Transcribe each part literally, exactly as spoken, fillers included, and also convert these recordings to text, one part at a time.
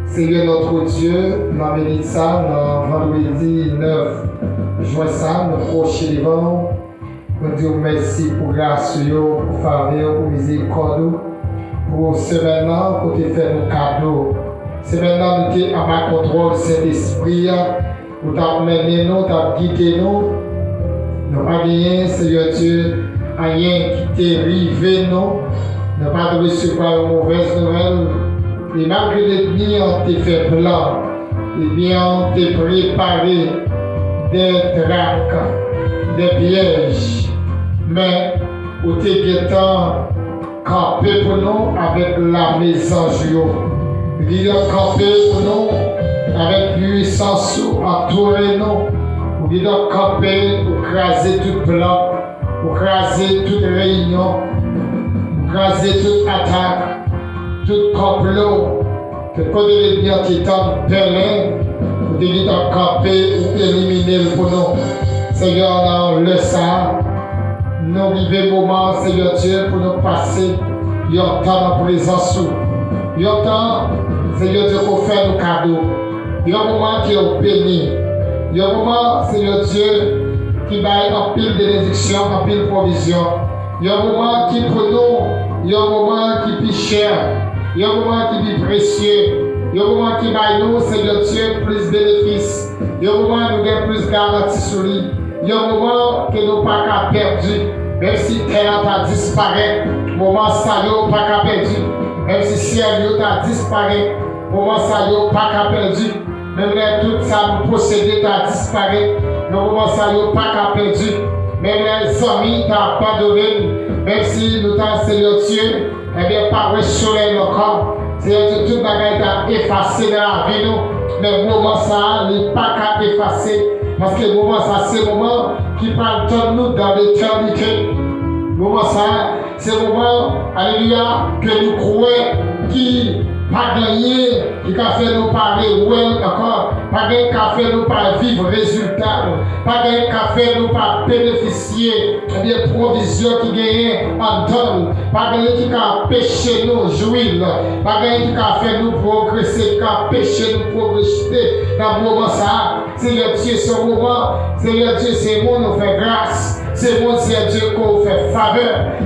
Seyè notre Dieu, nan minit sa, nan vandredi nèf jen sa, nou pwoche devan w. Nou di w mèsi pou gras ou yo, pou favè w, pou mizerikòd ou, pou semèn nan, kote fè nou kado. Semèn nan, nou te anba kontwòl Sentespri a, ou t ap mennen nou, ou t ap gide nou. Nou pa genyen, Seyè Dye, anyen ki te rive nou. Nou pa t resevwa yon movèz nouvèl. E malgre lènmi an te fè plan, ebyen, te prepare de trak, de pyèj, men ou te gentan kanpe pou nou avèk lame zanj ou yo. Ou gentan kanpe pou nou avèk pwisans ou, antoure nou. Ou gentan kanpe pou kraze tout plan, pou kraze tout reyinyon, pou kraze tout atak, tout konplo. Tout kote lènmi an te tann pèlen, ou te gentan kanpe, ou elimine l pou nou. Seyè, nan lè sa a, nou rive moman, Seyè Dye, pou nou pase yon tan nan prezans ou. Yon tan, Seyè Dye, ke w fè nou kado. Yon moman ke w beni. Yon moman, Seyè Dye, ki bay anpil benediksyon, anpil pwovizyon. Yon moman ki pou nou, yon moman ki pi chè, yon moman ki pi presye, yon moman ki bay nou, Seyè Dye, plis benefis, yon moman nou gen plis garanti sou li, yon moman ke nou pa ka pèdi, menm si tè a ta disparèt, moman sa yo pa ka pèdi, menm si syèl yo ta disparèt, moman sa yo pa ka pèdi. Menm lè tout sa nou posede ta disparèt, nan moman sa yo pa ka pèdi. Menm lè zanmi ta abandone n, menm si nou ta, Seyè Dye, ebyen, pa wè solèy ankò. Seyè Dye, tout bagay ta efase nan lavi nou. Men moman sa a, li pa ka efase. Paske moman sa a, se moman ki pral tann nou dan letènite. Moman sa a, se moman, alelouya, ke nou kwè ki pa gen anyen ki ka fè nou pa rewè l ankò, pa gen anyen ki ka fè nou pa viv rezilta l, pa gen anyen ki ka fè nou pa benefisye, ebyen, pwovizyon ki genyen anndan l, pa gen anyen ki ka anpeche nou jwi l, pa gen anyen ki ka fè nou pwogrese, ki ka anpeche nou pwogrese nan moman sa a. Seyè Dye, se yon moman, Seyè Dye, se moun ou fè gras. Se moun, Seyè Dye, ke w fè favè.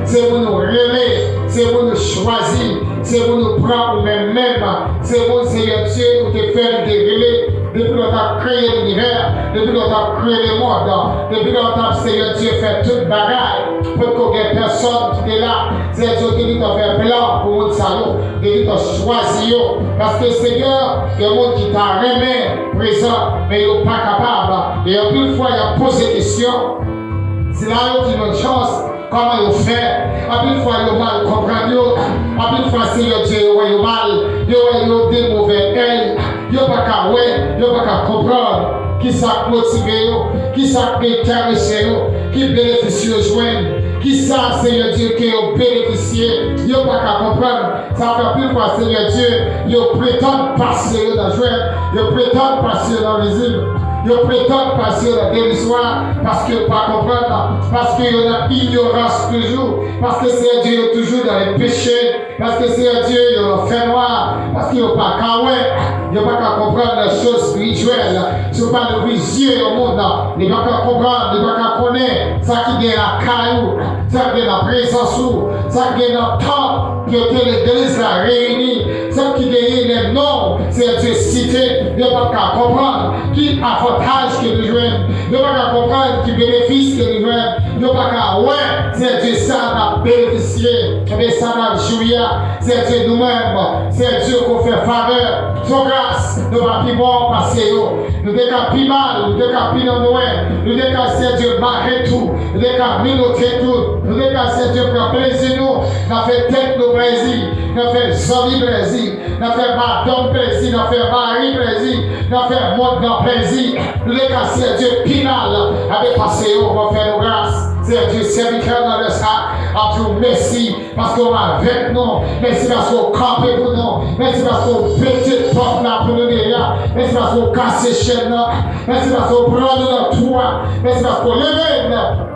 Se moun ou rele. Se moun ou chwazi. Se moun ou pran ou menm menm. Se moun, Seyè Dye, ou te fè l te rele. Depi lè w t ap kreye linivè, depi lè w t ap kreye lemonn, depi lè w t ap, Seyè Dye, fè tout bagay, potko gen pèsòn ki te la. Seyè Dye, ou te gentan fè plan pou moun sa yo. Ou te gentan chwazi yo. Paske, Seyè, gen moun ki ta renmen prezan, men yo pa kapab. E anpil fwa, y ap poze kesyon. Sila yo ki jwenn chans, kòman yo fè? Anpil fwa, yo mal konprann yo. Anpil fwa, Seyè Dye, yo wè yo mal. Yo wè yo de movè èy. Yo pa ka wè, yo pa ka konprann. Kisa k motive yo? Kisa k enterese yo? Ki benefis yo jwenn? Kisa, Seyè Dye, ke yo benefisye? Yo pa ka konprann. Sa fè anpil fwa, Seyè Dye, yo pretann pase yo nan jwèt, yo pretann pase yo nan rizib, yo pretann pase yo nan deliswa, paske yo pa konprann, paske yo nan inyorans toujou, paske, Seyè Dye, yo toujou nan le peche, paske, Seyè Dye, yo nan fènwa, paske yo pa ka wè, yo pa ka konprann lèchoz espirityèl. Si w pa louvri zye yon moun, li pa ka konprann, li pa ka konnen sa ki gen lakay ou, sa ki gen nan prezans ou, sa ki gen nan tanp kote legliz la reyini, sa ki genyen lè non Seyè Dye site, yo pa ka konprann ki avantaj ke nou jwenn, yo pa ka konprann ki benefis ke nou jwenn, yo pa ka wè Seyè Dye sa n ap benefisye, ebyen sa n ap jwi a, Seyè Dye nou menm, Seyè Dye ke w fè favè, se yon gras, nou pa pi bon pase yo. Nou te ka pi mal, nou te ka pi nan nwè, nou te ka, Seyè Dye, mare tou, nou te ka menote tou, nou te ka, Seyè Dye, pran plezi nou nan fè tèt nou plezi, nan fè zanmi plezi, nan fè madanm plezi, nan fè mari plezi, nan fè mond lan plezi. Nou te ka, Seyè Dye, pi mal, ebyen, pase yo, w ap fè nou gras. Seyè Dye, sèvitè nan lè sa ap di w mèsi. Paske w avèk nou. Mèsi paske w kanpe pou nou. Mèsi paske w pete pòt la pou nou deja. Mèsi paske w kase chèn nan. Mèsi paske w pran nou nan twou a. Mèsi paske w leve n.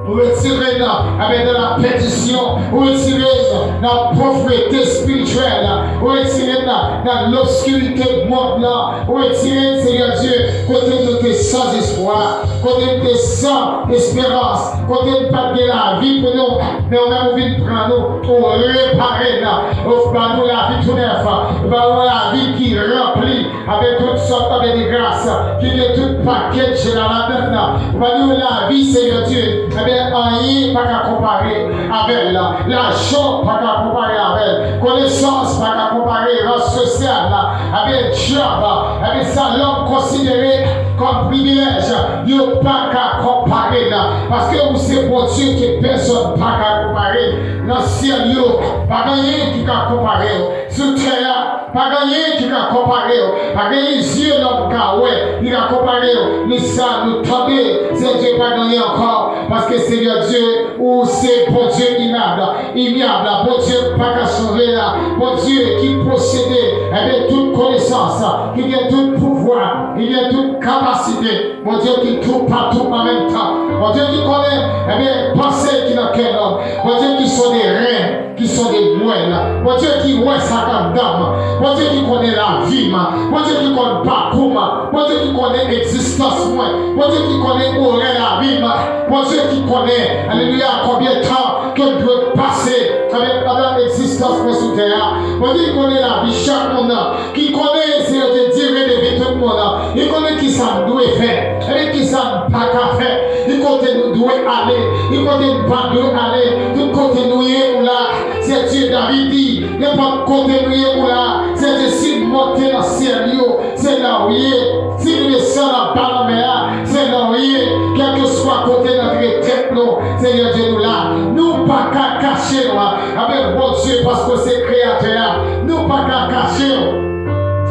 Ou retire n, ebyen, de la pèdisyon. Ou retire n nan povrete espirityèl, ou retire n nan, nan lobskirite mond lan, ou retire n, Senyè Dye, kote nou te san espwa, kote nou te san esperans, kote n pa t gen lavi pou nou, men ou menm ou vin pran nou, ou repare n, ou ba nou lavi tou nèf, ou ba nou lavi ki ranpli avèk tout sòt, avèk de gras, ki gen tout pakèt la ladann nan. Ou ba nou lavi, Senyè Dye, ebyen, anyen pa ka konpare avè l. Lajan pa ka konpare avè l. Konesans pa ka konpare, rang sosyal la, ebyen, djòb, ebyen, sa lòm konsidere kòm privilèj, yo pa ka konpare l. Paske ou se Bondye ke pèsòn pa ka konpare. Nan syèl yo, pa gen anyen ki ka konpare w. Sou tè a, pa gen anyen ki ka konpare w. Pa gen zye lòm ka wè, li ka konpare w. Ni sa nou tande, Senyè Dye, pa gen anyen ankò. Paske Senyè Dye, ou se Bondye imyab, imyab, Bondye pa ka chanje a, Bondye ki posede, ebyen, tout konesans, ki gen tout pouvwa, ki gen tout kapasite. Bondye ki toupatou an menm tan. Bondye ki konnen, ebyen, panse ki nan kè lòm. Bondye ki sonde ren, ki sonde mwèl. Bondye ki wè sa k anndan m. Bondye ki konnen lavi m. Bondye ki konn pakou m. Bondye ki konnen egzistans mwen. Bondye ki konnen orè lavi m. Bondye ki konnen, alelouya, konbyen tan ke m dwe pase, ebyen, pandan egzistans mwen sou tè a. Bondye ki konnen lavi chak moun nan. Ki konnen, Senyè Dye, dire de vi tout moun. Li konnen kisa n dwe fè, epi kisa n pa ka fè. Li kote nou dwe ale, li kote n pa dwe ale. Tout kote nou ye, ou la. Senyè Dye, David di, nenpòt kote nou ye, ou la. Senyè Dye, si n monte nan syèl yo, se la ou ye. Si nou desann anba lanmè a, se la ou ye. Kèlkeswa kote n antre tèt nou, Senyè Dye, nou la. Nou pa ka kache nou. Amèn, Bondye, paske w se kreyatè a, nou pa ka kache w.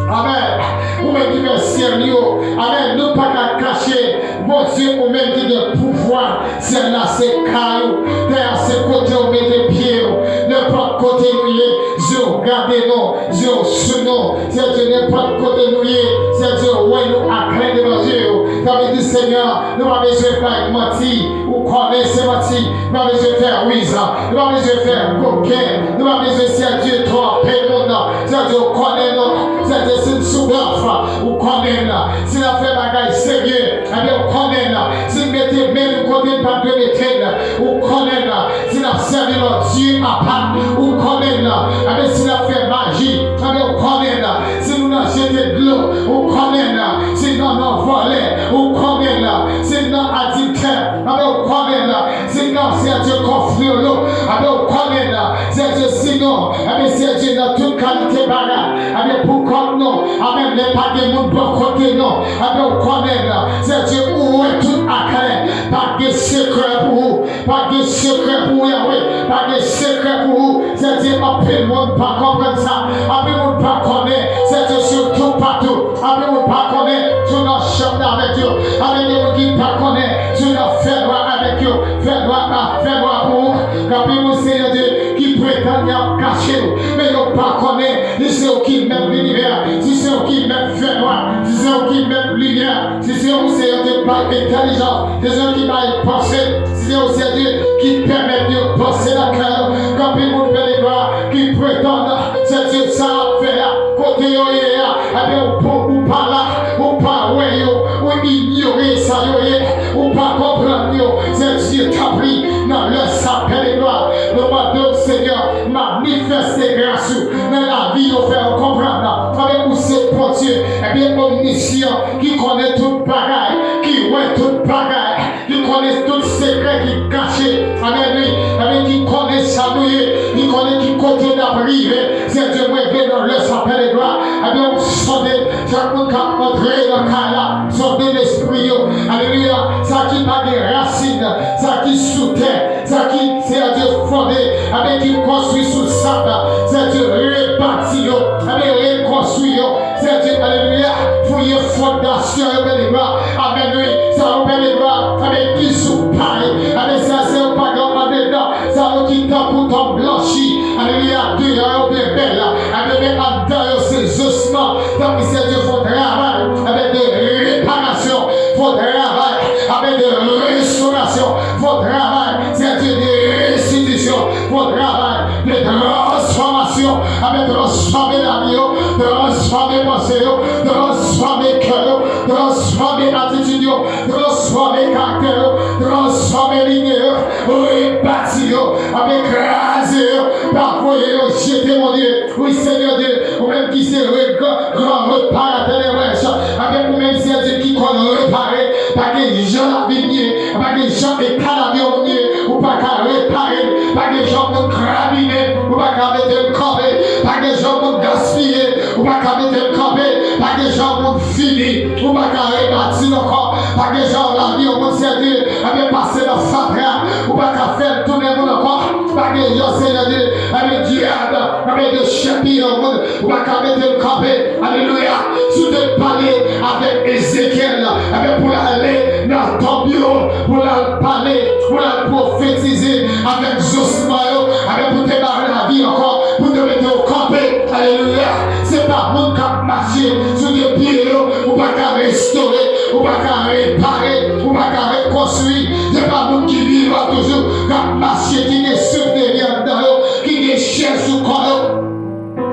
Amèn. Ou menm ki fè syèl yo. Amèn. Nou pa ka kache Bondye, ou menm ki gen pouvwa. Syèl la se kay ou, tè a se kote w mete pye w. Nenpòt kote nou ye, zye w gade nou, zye w sou nou. Senyè Dye, nenpòt kote nou ye, Senyè Dye, wè nou aklè devan zye w. Sa vle di, Senyè, nou pa bezwen bay manti. Ou konnen se manti. Nou pa bezwen fè rwiz. Nou pa bezwen fè koken. Nou pa bezwen, Senyè Dye, twonpe moun. Senyè Dye, ou konnen nou. Senyè Dye, si n sou blòf, ou konnen n. Si n ap fè bagay serye, ebyen, ou konnen n. Si n mete men nou kote n pa t dwe mete n, ou konnen n. Si n ap sèvi lòt dye apa, ou konnen n. Ebyen, si n ap fè maji, ebyen, ou konnen n. Si nou nan jete dlo, ou konnen n. Si n nan, nan vòlè, ou konnen n. Si n nan adiltè, ebyen, ou konnen n. Si n nan, Senyè Dye, konfyolo, ebyen, ou konnen n. Senyè Dye, sinon, ebyen, Senyè Dye, nan tout kalite bagay, ebyen, pou kont nou, amèn, lè pa gen moun bò kote nou, ebyen, ou konnen n. Senyè Dye, ou wè tout aklè, pa gen sekrè pou ou. Pa gen sekrè pou ou, Yahweh. Pa gen sekrè pou ou. Senyè Dye, anpil moun pa konprann sa. Anpil moun pa konnen. Senyè Dye, se ou toupatou. Anpil moun pa konnen si w nan chanm avèk yo. Anpil gen moun ki pa konnen si w nan fè dwa avèk yo. Fè dwa pa fè dwa pou ou. Anpil moun, Senyè Dye, ki pretann y ap kache w. Men yo pa konnen si se ou ki mèt linivè. Si se ou ki mèt fè dwa. Si se ou ki mèt limyè. Si se ou, Senyè Dye, bay entèlijans. Se Senyè ki bay panse. Se ou, Senyè Dye, ki pèmèt yo panse nan kè yo. Gen anpil moun, pèlegra, ki pretann, Senyè Dye, sa y ap fè a, kote yo ye a, ebyen, ou pa, ou pa la, ou pa wè yo, ou inyore sa yo ye, ou pa konprann yo. Senyè Dye, tanpri, nan lè sa, pèlegra, nou mande w, Senyè, manifeste gras ou nan lavi yo, fè yo konprann, tanpri, ou se Bondye, ebyen, omnisyan, ki konnen tout bagay, ki wè tout bagay, ki konnen tout sekrè ki kache. Amèn, wi. Amèn, ki konnen sa nou ye, ki konnen ki kote n ap rive. Senyè Dye, mwen vle nan lè sa, pèlegra, ebyen, ou sonde chak moun k ap antre nan kay la, sonde lespri yo. Alelouya. Sa ki pa gen rasin, sa ki sou tè, sa ki, Senyè Dye, fonde, amèn, ki konstwi sou sab, Senyè Dye, rebati yo, amèn, rekonstwi yo. Senyè Dye, alelouya, fouye fondasyon yo, pèlegra, amèn, wi, sa yo, pèlegra, amèn, ki sou pay, amèn, sa se yo pa gen andedan, sa yo ki tankou tonm blanchi, alelouya, deyò yo byen bèl, amèn, men anndan yo se zosman, tanpri, Senyè Dye, fè yon travay, amèn, de reparasyon, fè yon travay, amèn, de restorasyon, fè yon travay, Senyè Dye, de restitisyon, fè yon travay, de transfòmasyon, amèn, transfòme lavi yo, transfòme panse yo, transfòme kè yo, transfòme atitid yo, transfòme karaktè yo, transfòme lide yo, rebati yo, amèn, kraze yo, pa voye yo jete, Bondye. Wi, Senyè Dye, ou menm ki se gran, gran reparatè dè brèch, amèn, ou menm, Senyè Dye, ki konn repare, pa gen jan lavi m ye, pa gen jan eta lavi w ye, ou pa ka repare l, pa gen jan moun krabinen, ou pa ka mete l kanpe, pa gen jan moun gaspiye, ou pa ka mete l kanpe, pa gen jan moun fini, ou pa ka rebati l ankò, pa gen jan lavi yon moun, Senyè Dye, amèn, pase nan fatra, ou pa ka fè l tounen moun ankò, pa gen jan, Senyè Dye, amèn, dyab, amèn, de chèpiye yon moun, ou pa ka mete l kanpe. Alelouya. Si w te pale avèk Ezekyèl, amèn, pou l ale nan tanp yo, pou l al pale, pou l al pwofetize avèk zosman yo, amèn, pou te ba w lavi ankò, pou te mete w kanpe. Alelouya. Se pa moun k ap mache sou de pye yo, ou pa ka restore, ou pa ka repare, ou pa ka rekonstwi. Se pa moun ki vivan toujou, k ap mache, ki gen souf de vi anndan yo, ki gen chè sou kò yo.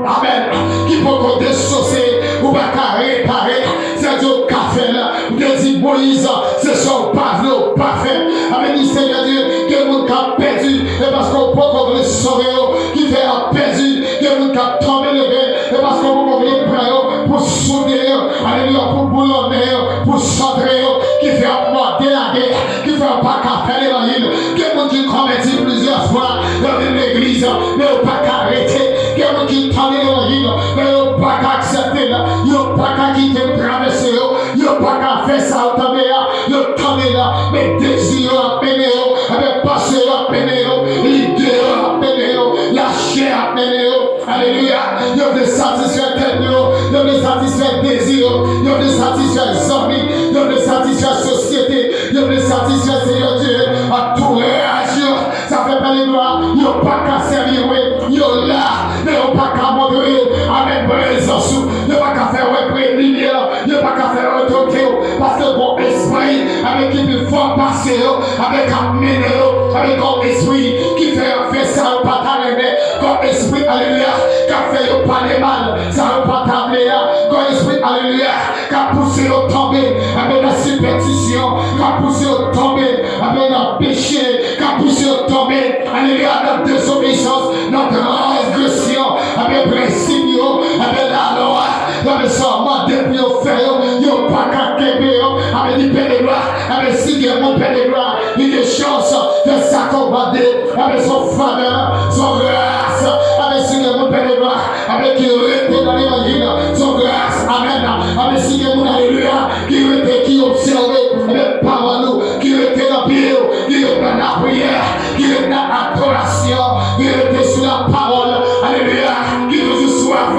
Amèn. Ki poko desose, ou pa ka repare. Senyè Dye, ou ka fè l. Ou te di Moyiz, se sa w pa vle, ou pa fè. Amèn. Di, Senyè Dye, gen moun k ap pèdi, e paske w poko vle sove yo, ki fè y ap pèdi. Gen moun k ap tonbe leve, e paske w poko vle pran yo pou soude yo. Alelouya, pou boulonnen yo, pou santre yo, ki fè y ap mòde lage, ki fè yo pa ka fè levanjil. Gen moun ki konvèti plizyè fwa, yo vin legliz, men yo pa ka rete. Gen moun ki tande levanjil, men yo pa ka aksepte l, yo pa ka kite l travèse yo, yo pa ka fè sa yo tande a, yo tande l, men dezi yo ap mennen yo, men panse yo ap mennen yo, lide yo ap mennen yo, lachè ap mennen yo. Alelouya. Yo vle satisfè tèt yo. Yo vle satisfè dezi yo. Yo vle satisfè zanmi. Yo vle satisfè sosyete. Yo vle satisfè, Senyè Dye, antouraj yo. Sa fè pale glwa. Yo pa ka sèvi vre. Yo la, men yo pa ka montre, amèn, prezans ou. Yo pa ka fè wè pre limyè. Yo pa ka fè wè otorite yo. Paske gon espri, amèn, ki pi fò pase yo, amèn, k ap mennen yo, amèn, gon espri ki fè yo fè sa yo pa ta renmen. Kòm espri, alelouya, k ap fè yo pale mal sa yo pa ta vle a. Kòm espri, alelouya, k ap pouse yo tonbe, amèn, nan sipètisyon, k ap pouse yo tonbe, amèn, nan peche, k ap pouse yo tonbe, alelouya, nan dezobeyisans, nan transgresyon, amèn, prensip yo, amèn, lalwa, amèn, sa w mande pou yo fè yo, yo pa ka kenbe yo, amèn, li pède glwa, amèn, si gen moun pède glwa, li gen chans fè sa ke w mande. Amèn, se yon favè, se yon gras. Amèn, si gen moun pède glwa, amèn, ki rete nan levanjil, se yon gras. Amèn. Amèn, si gen moun, alelouya, ki rete, ki obsève, amèn, pawòl ou, ki rete nan pye ou, ki rete nan lapriyè, ki rete nan adorasyon, ki rete sou lapawòl, alelouya, ki toujou swaf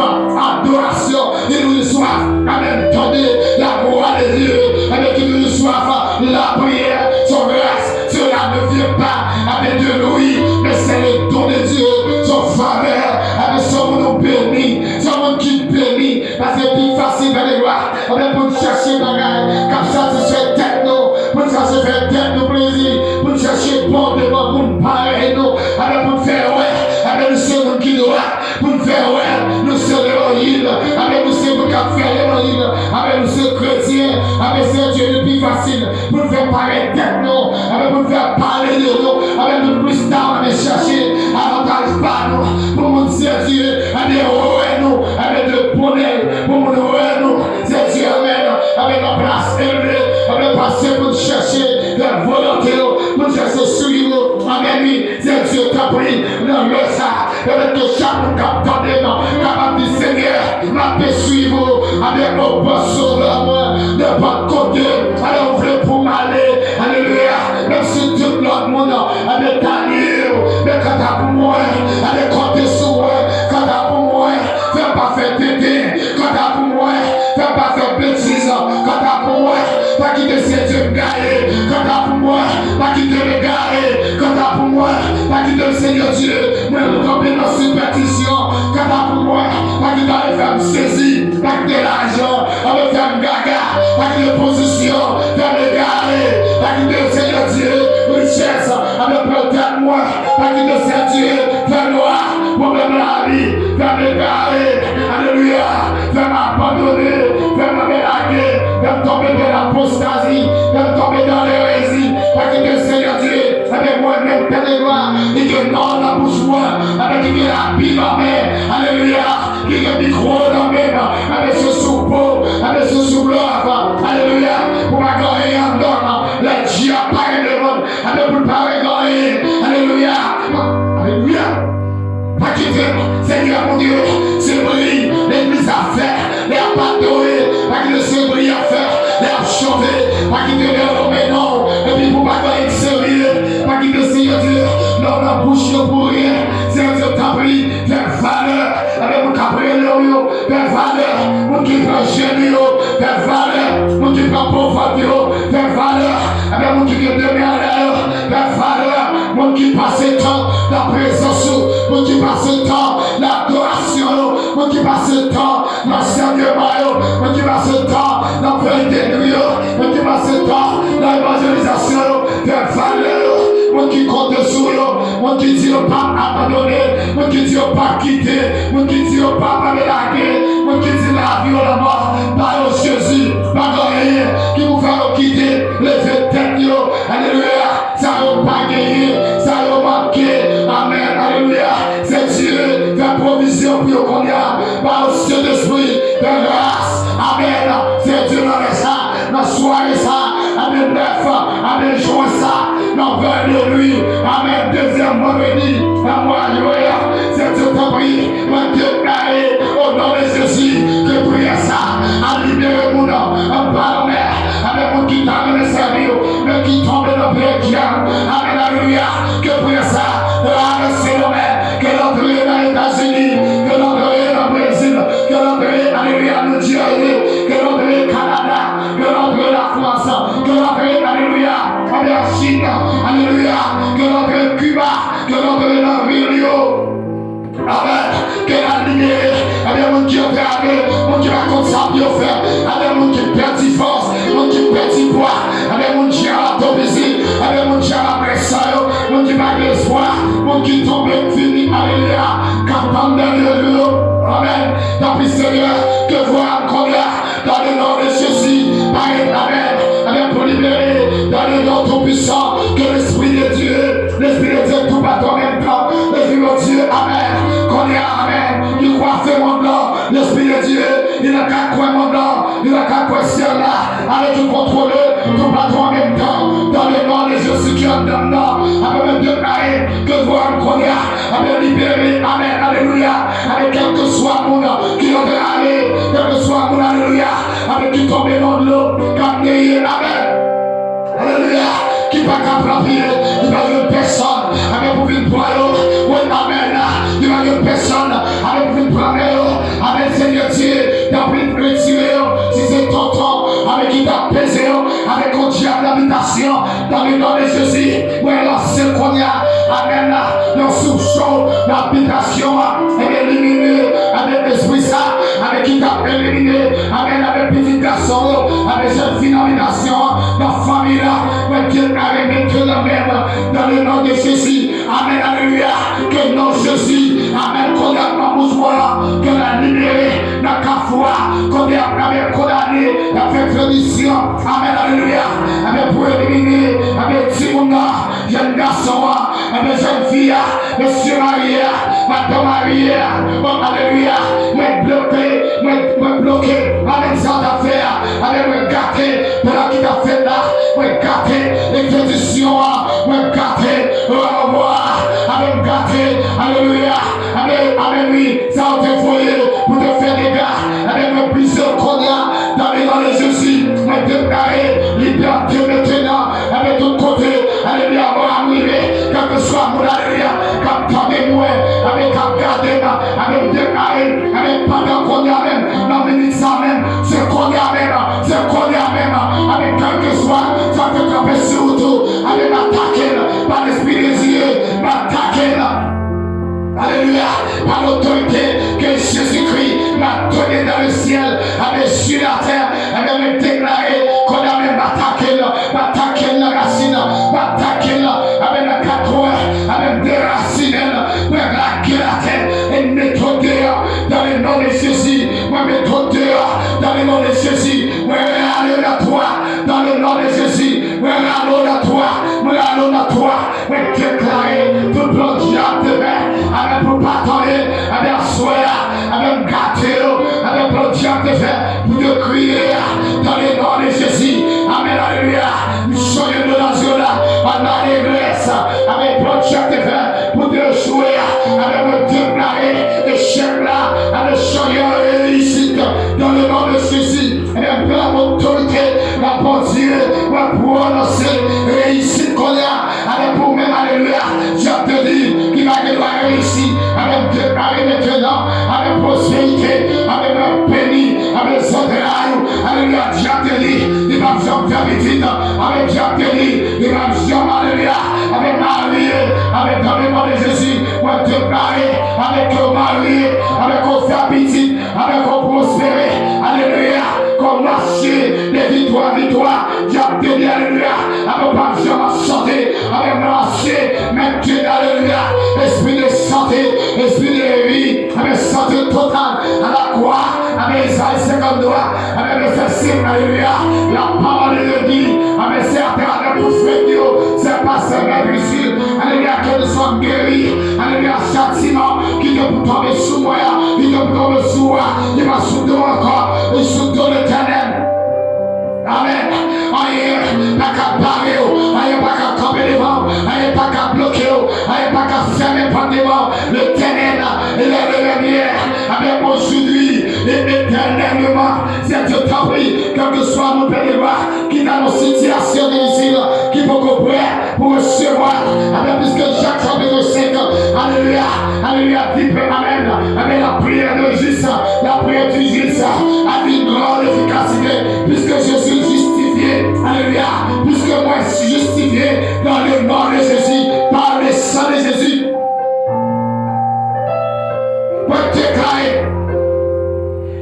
adorasyon, ki toujou swaf, amèn, tande la gloire de Dieu, amèn, ki toujou swaf lapriyè, se yon gras. Cela ne vient pas, amèn, de lui, mais c'est le don de Dieu. Se yon favè, amèn, se yon moun ou beni, se yon moun ki beni. Paske pi fasil, tande glwa, amèn, pou n chèche bagay k ap satisfè tèt nou, pou n chèche fè tèt nou plezi, pou n chèche bon devan moun parèy nou, amèn, pou n fè wè, amèn, nou se moun ki dwat. Pou n fè wè nou se levanjil, amèn, nou se moun k ap fè levanjil, amèn, nou se kretyen, amèn, Senyè Dye, li pi fasil pou n fè parèt tèt nou, amèn, pou n fè pale de nou, amèn, nou plis ta, amèn, chèche avantaj pa nou, pou moun, Senyè Dye, amèn, wè nou, amèn, de bonè, pou moun wè nou, Senyè Dye, amèn, amèn, nan plas elve, amèn, pase pou n chèche fè volonte w, pou n chèche swiv ou, amèn, wi. Senyè Dye, tanpri, nan lè sa, pèmèt ke chak moun k ap tande m kapab di, Senyè, m ape swiv ou, amèn, o pòs sovè mwen, nenpòt kote, amèn, ou vle pou m ale, alelouya, menm si tout lòt moun, amèn, ta lye yo, men kanta pou mwen, amèn, konte sou mwen, kanta pou mwen, fè m pa fè tenten, kanta pou mwen, fè m pa fè betiz, kanta pou mwen, pa kite Senyè Dye m gaye, kanta pou mwen, pa kite m egare, kanta pou mwen, pa kite m, Senyè Dye, mwen kanpe nan sipètisyon, kanta pou mwen, pa kite ale fè m sezi, pa kite lajan, amèn, fè m gaga, pa kite pozisyon, fè m egare, pa kite, Senyè Dye, richès, amèn, pran tèt mwen, Pa kite Sentye fè nwa pwoblèm lavi, fè m egare, alelouya, fè m abandone, fè m lage, fè m tonbe nan lapostazi, fè m tonbe nan lerezi. Pa kite Senyè Dye, ebyen, mwen menm, tèt e nwa, ki gen nò nan bouch mwen, ebyen, ki gen labi nan men, alelouya, ki gen mikwo nan men, ebyen, se sou po, ebyen, se sou lòv, alelouya, pou pa gen anyen anndan, lè Dye ap pale devan m, ebyen, pou l pa gen anyen, alelouya, alelouya. Pa kite Senyè Bondye, se bri legliz ap fè, lè y ap adore, pa kite se bri y ap fè, lè y ap chante, pa kite lè yo nonmen non w, epi pou pa gen anyen k serye, pa kite Senyè Dye, non w nan bouch yo pou ryen, Senyè Dye, tanpri, fè valè, ebyen, moun k ap rele w yo, fè valè, moun ki pran jeni yo, fè valè, moun ki pran po vant yo, fè valè, ebyen, moun ki gen de men anlè yo, fè valè, moun ki pase tan nan prezans ou, moun ki pase tan nan adorasyon yo, moun ki pase tan nan ansèyman yo, moun ki pase tan nan vèy de nwi yo, moun ki pase tan nan evanjelizasyon yo, fè valè yo, moun ki konte sou yo, moun ki di yo p ap abandone, moun ki di yo p ap kite, moun ki di yo p ap lage, moun ki di lavi ou lanmò, ba yo Jezi, pa gen anyen ki pou fè yo kite leve tèt yo, alelouya. Sa yo pa genyen, sa yo manke. Amèn, alelouya. Sentye, fè pwovizyon pou yo kounye a. Ba yo Sentespri, fè gras. Amèn. Sentye, nan lè sa, nan sware sa, amèn, nèf, amèn, jwen sa, nan vèy de nwi, amèn, dezyèm vandredi nan mwa jwen an. Sentye, tanpri, mwen deklare, o non de Jezi, ke priyè sa a libere moun anba lanmè. Amèn. Moun ki ta renmen sèvi w, men ki tonbe nan pye dyab. Amèn. Alelouya. Ke priyè sa a travèse lanmè. Ke l antre nan Etazini. Ke l antre nan Brezil. Ke l antre, alelouya, New Jersey. Ke l antre Kanada. Ke l antre Lafrans. Ke l antre, alelouya, Bèljik. Alelouya. Ke l antre Kiba. Ke l antre nan vil yo. Amèn. Ke l al libere. Amèn. Moun ki antrave, moun ki pa konn sa pou yo fè. Amèn. Moun ki pèdi fòs, moun ki pèdi pwa. Amèn. Moun ki ap atopize. Amèn. Moun ki ap pèdi san yo. Moun ki pa gen espwa. Moun ki tonbe, fini. Alelouya. K ap tann dènye jou yo. Amèn. Tanpri, Senyè, ke vwa a kounye a. Dans le nom de Jésus, amèn, amèn, amèn, pou libere, dans le nom tout puissant, que l'Esprit de Dieu, l'Esprit de Dieu tout patron en même temps, l'Esprit de Dieu, amèn, kounye a, amèn, ki kwafe mond lan, l'Esprit de Dieu, li nan kat kwen mond lan, li nan kat kwen syèl la, amèn, ki kontwole tout patron en même temps, dans le nom de Jésus ki anndan m nan, amèn, mwen deklare ke vwa m kounye a, amèn, libere, amèn, alelouya. Amèn. Kèlkeswa moun ki antrave, kèlkeswa moun, alelouya, amèn, ki tonbe nan dlo, k ap neye, amèn. Alelouya. Ki pa ka pran pye, ki pa jwenn pèsonn, amèn, pou vin pran yo. Wi, amèn. Ki pa jwenn pèsonn, amèn, pou vin pran men yo. Amèn, Senyè Dye, tanpri, retire yo. Si se tonton, amèn, ki t ap peze yo, amèn, kon dyab nan abitasyon, dans le nom de Jésus, mwen lanse l kounye a. Amèn. Yon souf cho nan abitasyon an. Amèn. Elimine, amèn, lespri sa, amèn, ki t ap elimine, amèn, amèn, pitit gason yo, amèn, jèn fi nan abitasyon an, nan fanmi la. Mwen deklare mentnan menm, dans le nom de Jésus. Amèn, alelouya. Ke non Jezi, amèn, kounye a nan bouch mwen an, ke l al libere nan kafou a, kote y ap, amèn, kondane, y ap fè tradisyon. Amèn, alelouya. Amèn, pou elimine, amèn, timoun nan, jèn gason an, amèn, jèn fi a, mesye marye a, madanm marye a. O, alelouya. Mwen bloke, mwen, mwen bloke, amèn, sa w t ap fè a. Amèn, mwen gate, pandan ki t ap fèt la, mwen gate, ekspedisyon an, mwen gate, o, o, amèn, gate, alelouya, amèn, amèn, wi, sa w te voye pou te fè dega, amèn, mwen brize l kounye a, dans le nom de Jésus, mwen deklare libète mentnan, amèn, tout kote, alelouya, mò a rive, kèlkeswa moun, alelouya, k ap tande mwen, amèn, k ap gade m, amèn, deklare, amèn, pandan kounye a menm, nan minit sa menm, se kounye a menm, se kounye a menm, amèn, kèlkeswa sa k te kanpe sou wout ou, amèn, m atake l, pa lespri de Dye, m atake l. Alelouya, pa lotorite ke Jezikri, m atake dans le ciel, amèn, sur la terre, amèn, mwen deklare, kounye a menm, m atake l, m atake l nan rasin, m atake l, amèn, nan kat kwen, amèn, m dera atè, e m mete w deyò dans le nom de Jésus. Mwen mete w deyò dans le nom de Jésus. Mwen rale w nan twou a dans le nom de Jésus. Mwen rale w nan twou a. Mwen rale w nan twou a. Mwen deklare tout plan dyab te fè, amèn, pou pa tande, amèn, aswè a, amèn, m gate yo, amèn, plan dyab te fè pou te kriye a, dans le nom de Jésus. Amèn, alelouya. M chonje do nan zye w la, an alegrès, amèn, plan dyab te fè pou te echwe a, amèn, mwen deklare echèk la, amèn, chonje an reyisit, dans le nom de Jésus. Amèn, m pran otorite nan Bondye, mwen pwononse reyisit kounye a. Amèn, pou ou menm, alelouya, dyab te di ki pa gen dwa reyisi. Amèn, m deklare mentnan, amèn, pwosperite, amèn, mwen beni, amèn, zantray ou, alelouya, dyab te di li p ap janm fè pitit. Amèn, dyab te di li p ap janm, alelouya, amèn, marye. Amèn, dans le nom de Jésus, mwen deklare, amèn, ke w marye, amèn, ke w fè pitit, amèn, ke w pwospere, alelouya, ke w mache de viktwa an viktwa. Dyab te di, alelouya, amèn, w p ap janm ap chante, amèn, mache, mentnan, alelouya, espri de sante, espri de vi, amèn, sante total, à la croix, amèn, Ezayi senkanntwa, amèn, vèsè senk, alelouya, la parole de Dieu dit, amèn, c'est à travers prophète yo, c'est par ses mains, alelouya, que nous sommes guéris, alelouya, chatiman ki te pou tonbe sou mwen an, ki te pou tonbe sou ou a, li pa sou do w ankò, li sou do Letènèl. Amèn. Anyen pa ka bare w, anyen pa ka kanpe devan w, anyen pa ka bloke w, anyen pa ka fèmen pòt devan w. Letènèl, il est le lumière. Amèn. Aujourd'hui et éternellement, Seigneur, je t'en prie, quel que soit mon père de gloire, ki nan yon sitiyasyon difisil, ki poko prè, pou resevwa. Amèn. Piske Jak chapit senk, alelouya, alelouya, di, amèn, amèn, la prière de juste, la prière du juste a une grande efficacité, puisque je suis justifié, alelouya, puisque mwen jistifye dans le nom de Jésus, par le sang de Jésus. Mwen deklare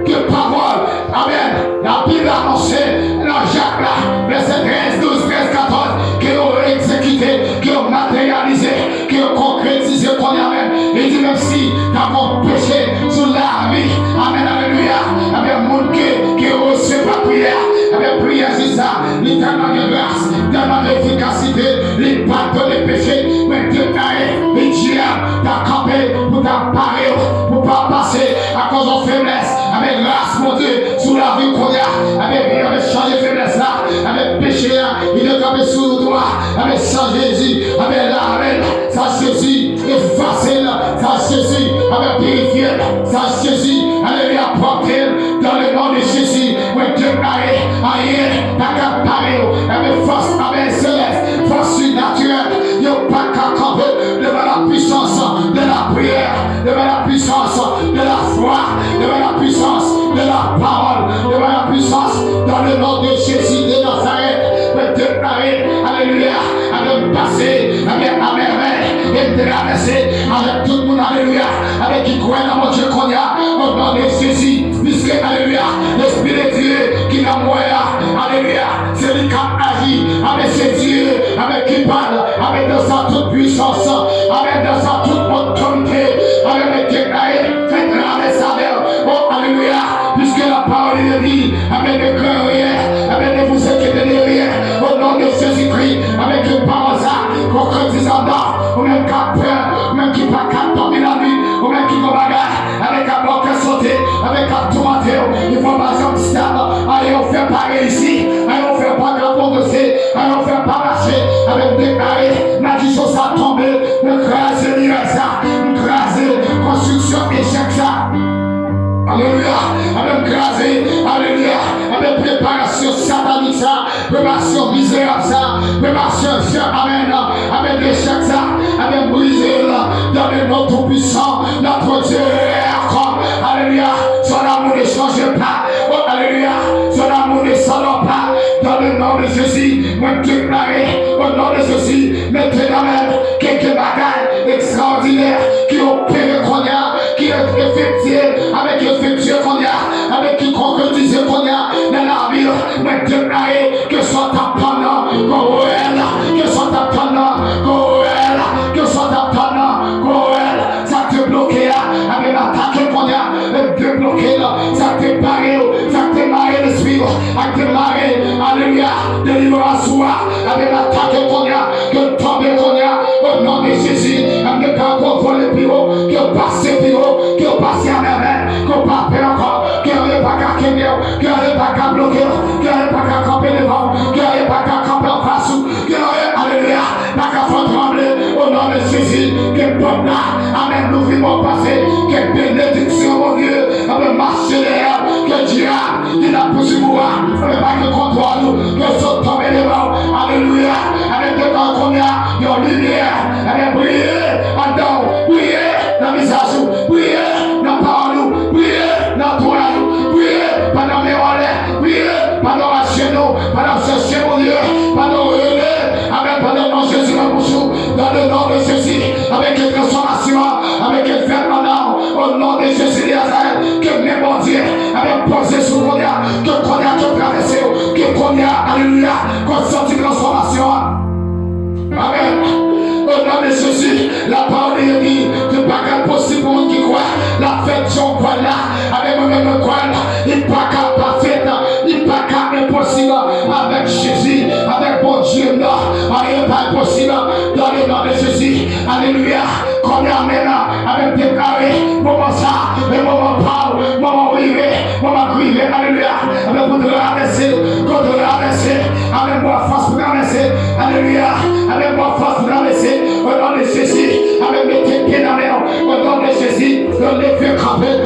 ke pawòl, amèn, Labib anonse nan Jak la, vèsè trèz, douz, trèz, katòz, ke yo egzekite, ke yo materyalize, ke yo konkretize kounye a menm. Li di, menm si ta gon peche sou lavi, amèn, alelouya, amèn, moun ke, ke yo resevwa priyè, amèn, priyè jis la, li tèlman gen gras, tèlman gen efikasite, li padone peche, mwen deklare, li dyab ta kanpe pou ta bare w, pou pa pase, akoz yon feblès, amèn, gras Bondye sou lavi w kounye a, amèn, amèn, chanje feblès la, amèn, peche a, li te kanpe sou wout ou a, amèn, san Jezi, amèn, lavel, sa Jezi efase l, sa Jezi, amèn, pirifye l, sa Jezi, alelouya, pwòpte l, dans le nom de Jésus, mwen deklare, anyen pa ka bare w, amèn, fòs, amèn, selès, fòs sinatirèl, yo pa ka kanpe devan la puissance de la prière, devant la puissance de la foi, devant la puissance de la parole, devant la puissance dans le nom de Jésus de Nazareth. Mwen deklare, alelouya, amèn, pase, amèn, amèn, amèn, e travèse avèk tout moun, alelouya, amèn, ki kwè nan Bondye kounye a, au nom de Jésus, puisque, alelouya, Lespri de Dye ki nan mwen an, alelouya, se li k ap aji, amèn, se Dye, amèn, ki pale, amèn, dans sa toute puissance, amèn, dans sa toute autorité, amèn, mwen deklare, fè travèse avè w, oh, alelouya, puisque la parole de Dieu dit, amèn, ne craignez rien, amèn, ne vous inquiétez de rien, au nom de Jésus-Christ, amèn, ke pawòl sa konkretize anndan w, ou menm k ap pè, ou menm ki pa ka dòmi lannwit, ou menm ki gon bagay, amèn, k ap ba w kè sote, amèn, k ap toumante w, li fè w pa janm stab, anyen w fè pa reyisi, anyen w fè pa ka pwogrese, anyen w fè pa mache, amèn, m deklare, malediksyon sa tonbe, mwen kraze miray sa, m kraze konstriksyon echèk sa. Alelouya, amèn, m kraze, alelouya, amèn, preparasyon satanik sa, preparasyon mizerab sa, preparasyon, amèn, amèn, echèk sa, amèn, brize l, dans le nom tout puissant, notre Dieu est encore, alelouya, son amour ne change pas, oh, alelouya, son amour ne s'en va pas, dans le nom de Jésus, mwen deklare, au nom de Jésus, mentnan menm, kèk bagay ekstraòdinè ki opere kounye a, ki efektye, amèn, ki efektye kounye a, amèn, ki konkretize kounye a nan lavi w, mwen deklare ke sa w t ap tann nan, ke w wè l, ke sa w t ap tann nan, ke w wè l, ke sa w t ap tann nan, ke w wè l, sa k te bloke Atake kounye a, e debloke l. Sa k te pare yo, sa k te mare lespri yo, ak te mare, alelouya, delivrans ou a, ebyen atake kounye a, ke tonbe kounye a, o non de Jezi. Ebyen ka konvole pi wo, ke pase pi wo, ke pase a mèvèy, ke w pa pè ankò, ke anyen pa ka kenbe w, ke anyen pa ka bloke w, ke anyen pa ka kanpe devan w, ke anyen pa ka kanpe anfas ou, ke anyen, alelouya, pa ka fè w tranble, o non de Jezi, ke pòt la, amèn, louvri bò pase, ke benediksyon, Bondye, amèn, mache dèyè, ke dyab, ki t ap pouswiv ou a, amèn, pa gen kontwòl ou, ke sot tonbe devan w, alelouya, amèn, ke kò kounye a, yon limyè, amèn, briye anndan w, briye nan vizaj ou, briye nan pawòl ou, briye nan antouray ou, briye pandan men w anlè, briye pandan w ajenou, pandan w chèche Bondye, pandan w rele, amèn, pandan non Jezi nan bouch ou, dans le nom de Jésus, amèn, ke transfòmasyon an, amèn, ke l fèt anndan w, o non de Jezi de Nazarèt, ke men Bondye, amèn, poze sou kounye a, ke kounye a ke w travèse yo, ke kounye a, alelouya, ke w santi transfòmasyon an. Amèn. O non de Jezi, lapawòl de Dye di, tout bagay posib pou moun ki kwè. L ap fèt jan w kwè l la. Amèn, mwen menm mwen kwè l. Li pa ka pa fèt. Li pa ka enposib. Avèk Jezi, avèk Bondye m nan, anyen pa enposib. Dans le nom de Jésus. Alelouya. Kounye a menm, amèn, deklare moman sa, e moman pa w, moman w rive, moman k rive, alelouya, amèn, pou travèse, pou travèse, amèn, ba w fòs pou travèse, alelouya, amèn, ba w fòs pou travèse, o non de Jezi, amèn, mete pye nan men w, o non de Jezi, leve kanpe.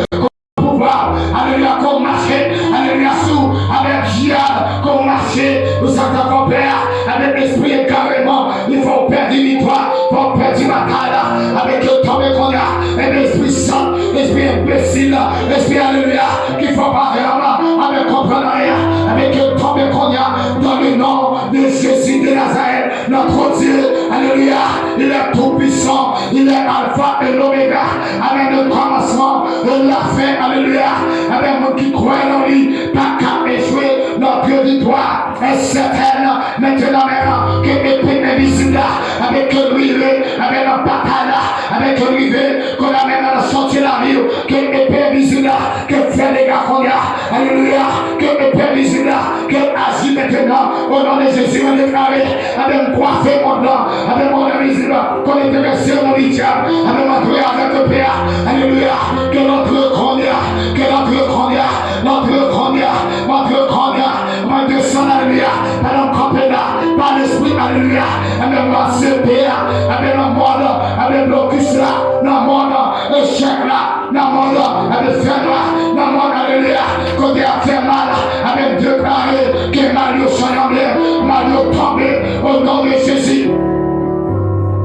Pouvwa, alelouya, ke w mache, alelouya, sou, avèk dyab, ke w mache, pou sa k ta fè w pè a, avèk lespri egareman, li fè w pèdi viktwa, fè w pèdi batay la, avèk yo tonbe kounye a, avèk lespri sant, lespri enbesil, lespri, alelouya, ki fè w pa vrèman, avèk konprann anyen, avèk yo tonbe kounye a, dans le nom de Jésus de Nazareth, notre Dieu, alelouya, il est tout puissant, il est alpha et l'oméga, amèn, le commencement, la fin, alelouya, amèn, moun ki kwè nan li, pa ka echwe, notre victoire est certaine, maintenant menm, ke epe envizib la, amèn, ke l rive, amèn, nan batay la, amèn, ke l rive, ke l amèn nan chantier lavi w, ke epe envizib la, ke fè dega kounye a, alelouya, ke epe envizib la, ke aji mentenan, o non de Jezi, mwen deklare, amèn, kwafe mond lan, amèn, mond envizib la, konekte mesye moun li dyab, amèn, antre avèk epe a, alelouya, ke l antre kounye a, ke l antre kounye a, l antre kounye a, l antre kounye a, mwen desann, alelouya, pandan m kanpe la, pa lespri, alelouya, amèn, mwen sepe a, amèn, nan mond, amèn, blokis la, nan mond, echèk la, nan mond, amèn, fènwa, nan mond, alelouya, kote y ap fè mal, amèn, deklare ke mal yo chanyanble, mal yo tonbe, o non de Jezi.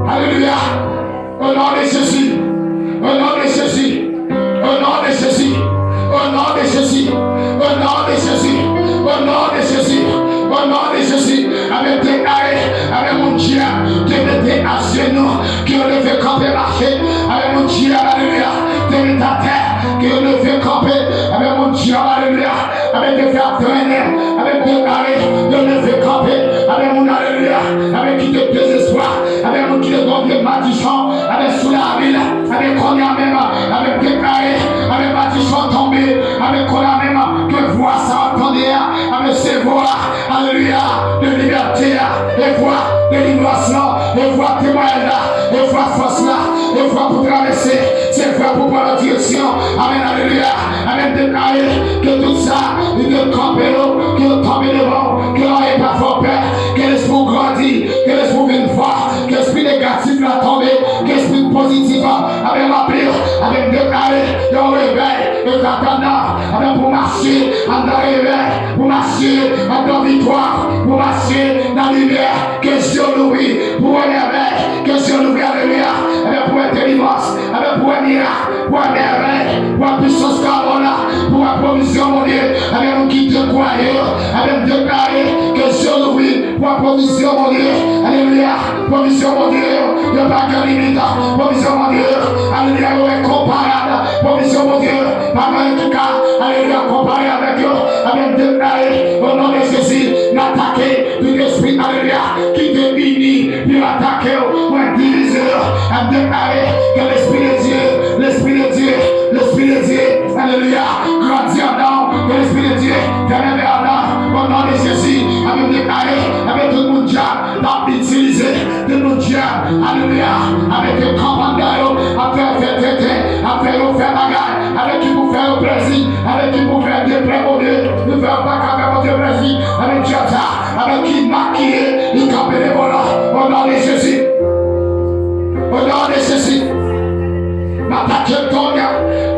Alelouya. O non de Jezi. O non de Jezi. O non de Jezi. O non de Jezi. O non de Jezi. O non de Jezi. O non de Jezi. Amèn, deklare, amèn, moun dyab, ke mete ajenou, ke yo leve kanpe mache, amèn, moun dyab, alelouya, ke mete atè, ke yo leve kanpe, amèn, moun dyab, alelouya, amèn, ke fè ap trennen, amèn, deklare, yo leve kanpe, amèn, moun, alelouya, amèn, ki te dezespwa, amèn, moun ki te gon vye madichon, amèn, sou lavi l, amèn, kounye a menm, amèn, deklare, amèn, madichon tonbe, amèn, kounye a menm, ke vwa sa w ap tande a, amèn, se vwa, alelouya, de libète a, e vwa delivrans lan, e vwa temwayaj la, e vwa fòs la, e vwa pou travèse, se vwa pou pran lòt direksyon. Amèn, alelouya. Amèn, deklare ke tout sa, li te kanpe yo, ke yo tonbe devan w, ke anyen pa fè w pè, ke lespri w grandi, ke lespri w vin fò, ke espri negatif la tonbe, ke espri pozitif la, amèn, ranpli, amèn, deklare yon revèy, e Satan nan, amèn, pou mache anndan revèy, pou mache anndan viktwa, pou mache nan limyè, ke zye w louvri, pou wè mèvèy, ke zye w louvri, alelouya, amèn, pou wè delivrans, amèn, pou wè mirak, pou wè mèvèy, pou wè pisans pawòl la, pou wè pwovizyon Bondye, amèn, moun ki dekwaye yo, amèn, deklare ke zye w louvri, pou wè pwovizyon Bondye, alelouya, pwovizyon Bondye yo, yo pa gen limit, pwovizyon Bondye yo, alelouya, yo enkonparab, pwovizyon Bondye yo, pa gen anyen ki ka, alelouya, konpare avèk yo, amèn, deklare, o non de Jezi, n atake tout espri, alelouya, ki te vini pou yo atake w, mwen divize yo, amèn, deklare ke lespri de Dye, lespri de Dye, dyab t ap itilize, tout moun dyab, alelouya, avèk yo kanpann dan yo, ap fè yo fè tenten, ap fè yo fè bagay, avèk ki pou fè yo plezi, avèk ki pou fè deplè Bondye, pou fè yo pa ka fè Bondye plezi, avèk dyab sa, avèk ki makiye, li kanpe devan la, o non de Jezi. O non de Jezi. M atake l kounye a,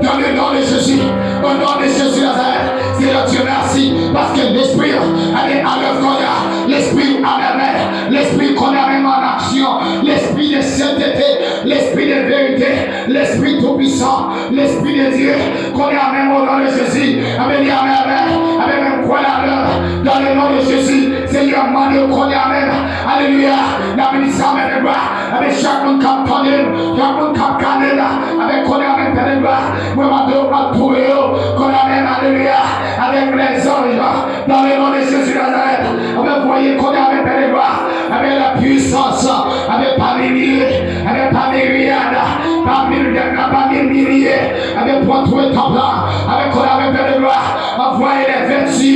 dans le nom de Jésus. Au nom de Jésus Nazareth. Seigneur Dieu, merci. Paske lespri an, ale anlè kounye a. Lespri an, ale anlè. Lespri kounye a menm an aksyon. Lespri de sentete. Lespri de verite. Lespri toupisan. Lespri de Dye. Kounye a menm, o non de Jezi. Amèn, amèn, amèn. Amèn, menm kwè la, dans le nom de Jésus. Seigneur, mande kounye a menm. Alelouya. N ap beni sa, menm, menm, Ebyen, chak moun k ap tande m, chak moun k ap gade la, avèk kounye a menm, Pè de glwa, mwen mande w antoure yo, kounye a menm, alelouya, avèk lèzanj, dans le nom de Jésus Nazareth, avèk voye kounye a menm, Pè de glwa, avèk la puissance, avèk pa milye, avèk pa miryad, pa miryad, pa mil milye, avèk pou antoure tanp la, avèk kounye a menm, Pè de glwa, anvoye lèvèti,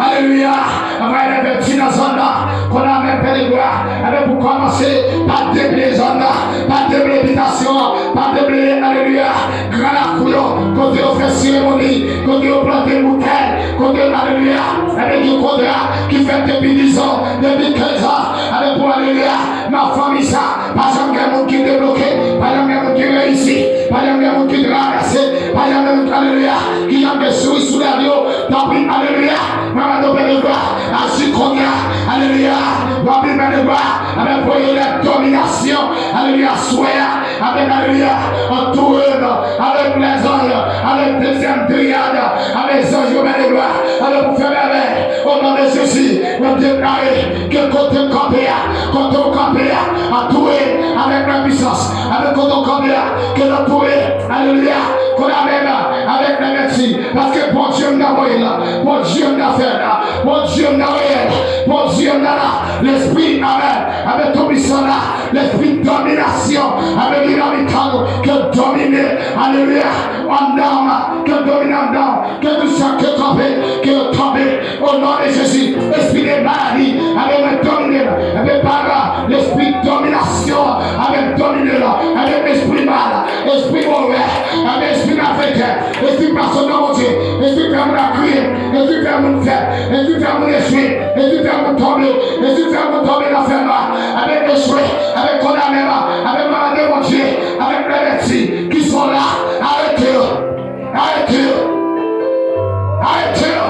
alelouya, anvoye lèvèti nan zòn nan, kounye a menm, Pè de glwa, avèk pou kòmanse, pa deble zòn nan, pa deble bitasyon an, pa deble, alelouya, gran lakou yo, kote yo fè seremoni, kote yo plante boutèy, kote, alelouya, avèk yon kontra ki fèt depi dis an, depi kenz an, avèk pou, alelouya, nan fanmi sa, pa janm gen moun ki debloke, pa janm gen moun ki reyisi, pa janm gen moun ki travèse, pa janm gen moun, alelouya, ki janm gen souri sou lèv yo, tanpri, alelouya, mwen mande w, Pè de glwa, aji kounye a, alelouya, w ap vin, Pè de glwa, avèk voye lè dominasyon, alelouya, swè a, avèk, alelouya, antoure n, avèk lèzanj, avèk dezyèm triyad, avèk zanj yo, Pè de glwa, avèk pou fè mèvèy, o non de Jezi, mwen deklare ke kote m kanpe a, kote w kanpe a, antoure avèk la pwisans, avèk kote w kanpe a, ke l antoure, alelouya, kounye a menm, avèk lèvèti, paske Bondye m nan voye la, Bondye m nan fè la, Bondye m nan reyèl, Bondye m nan la, Lespri, amèn, avèk Toupisan la, Lespri dominasyon, amèn, li nan mitan nou, ke l domine, alelouya, anndan m, ke l domine anndan m, ke tout sa ke kanpe, ke yo tonbe, o non de Jezi, espri de maladi, amèn, mwen domine l, amèn, pa la, lespri dominasyon, amèn, domine l, amèn, espri mal, espri move, amèn, espri malfektè, espri pa sot nan Bondye, espri fè moun ap kriye, espri fè moun fèb, espri fè moun echwe, espri fè moun tonbe, espri fè moun tonbe nan fènwa, amèn, echwe, amèn, kondaneman, amèn, mande Bondye, amèn, revèti, ki son la, arete yo. Arete yo! Arete yo!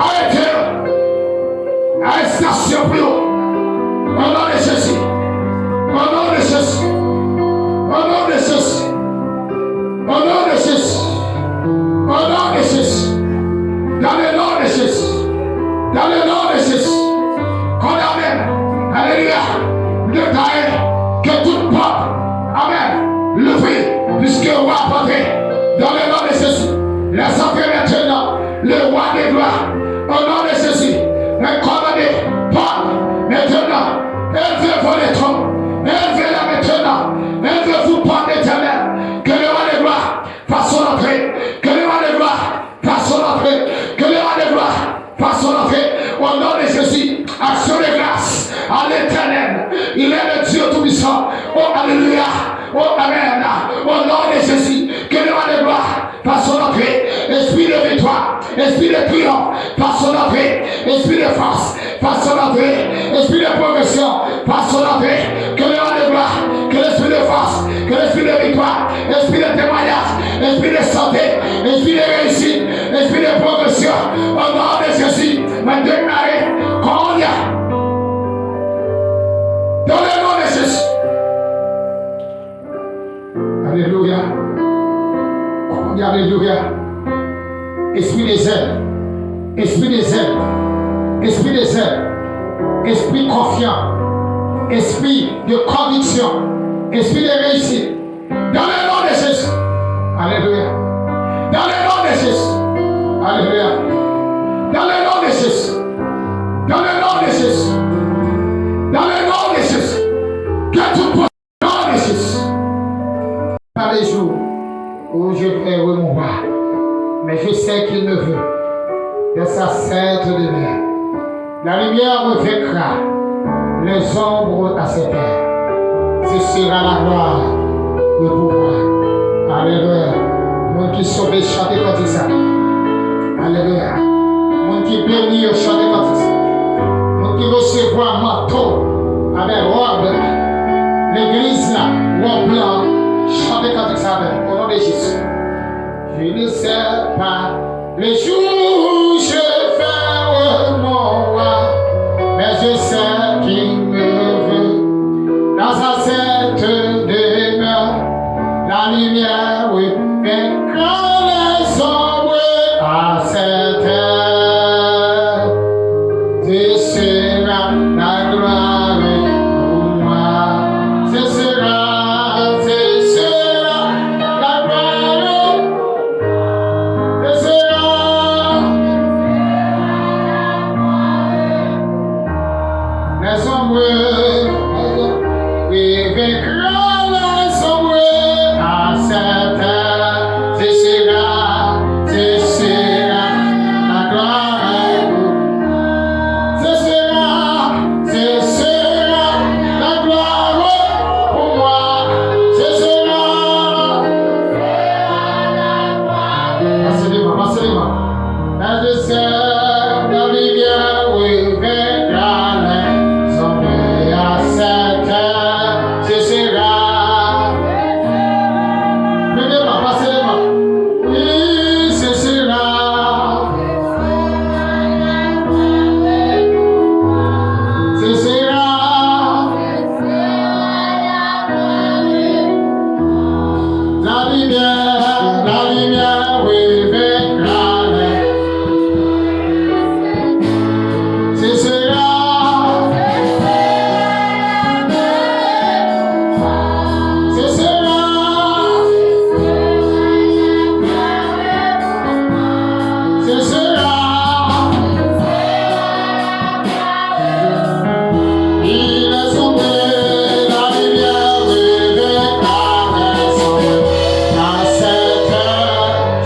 Arete yo! Arestasyon pou yo! O non de Jezi! O non de Jezi! O non de Jezi! O non de Jezi! O non de Jezi! Dans le nom de Jésus! Dans le nom de Jésus! Kondane! Alelouya! M deklare ke tout pòt, amèn, louvri, puisque roi ap antre. Dans le nom de Jésus, laisse entrer maintenant le roi des gloires. Au nom de Jésus, mwen kòmande pòt maintenant, élevez vos lettres, élevez-les maintenant, élevez-vous, portes éternelles, que le roi des gloires fasse son entrée, que le roi des gloires fasse son entrée, que le roi des gloires fasse son entrée, au nom de Jésus, action de grâce à l'Éternel, il est le Dieu Tout-Puissant. Oh, alelouya. Oh, amèn. Au nom de Jésus, que le roi des gloires fasse son entrée. Esprit de victoire, esprit de triomphe, fasse son entrée. Esprit de force, fasse son entrée. Esprit de progression, fasse son entrée. Que le roi des gloires, que l'esprit de force, que l'esprit de victoire, esprit de témoignage, esprit de santé, esprit de réussite, esprit de progression, au nom de Jésus, mwen deklare, kounye a, dans le nom de Jésus. Alelouya. Kounye a, alelouya. Espri de zèl. Espri de zèl. Espri de zèl. Espri konfyan. Espri de konviksyon. Espri de reyisit. Dans le nom de Jésus. Alelouya. Dans le nom de Jésus. Alelouya. Dans le nom de Jésus. Dans le nom de Jésus. Dans le nom de Jésus. Que tout nom de Jésus. Pas les jours où je vais remouvoir, mais je sais qu'il me veut dans sa sainte demeure. La lumière me vaincra. Les ombres à ses pieds. Ce sera la gloire, le pouvoir. Alelouya. Moun ki sove, chante kantik sa. Alelouya. Moun ki beni yo, chante kantik sa. Moun ki resevwa manto avèk wòb legliz la, wòb lan, chante kantik sa avè m. Au nom de Jésus. Je ne sais pas le jour où je verrai mon roi, mais je sais qu'il me veut dans sa sainte demeure. La lumière vaincra les ombres à cette heure. Ce sera la gloire pour moi. Ce sera, ce sera la gloire. Ce sera les ombres, oui, vaincra les ombres à cette heure. Ce sera, ce sera la gloire pour moi. Ce sera, ce sera la gloire pour moi. Ce sera. Pase devan, pase devan. Dans le ciel, la lumière revêtra les ombres à cette heure. Ce sera. Premye pa, pase devan. Oui, ce sera. Ce sera. La lumière, la lumière revêtra les. Ce sera. Ce sera. Ce sera. Il est sombre, la lumière revêtra les ombres. À cette heure,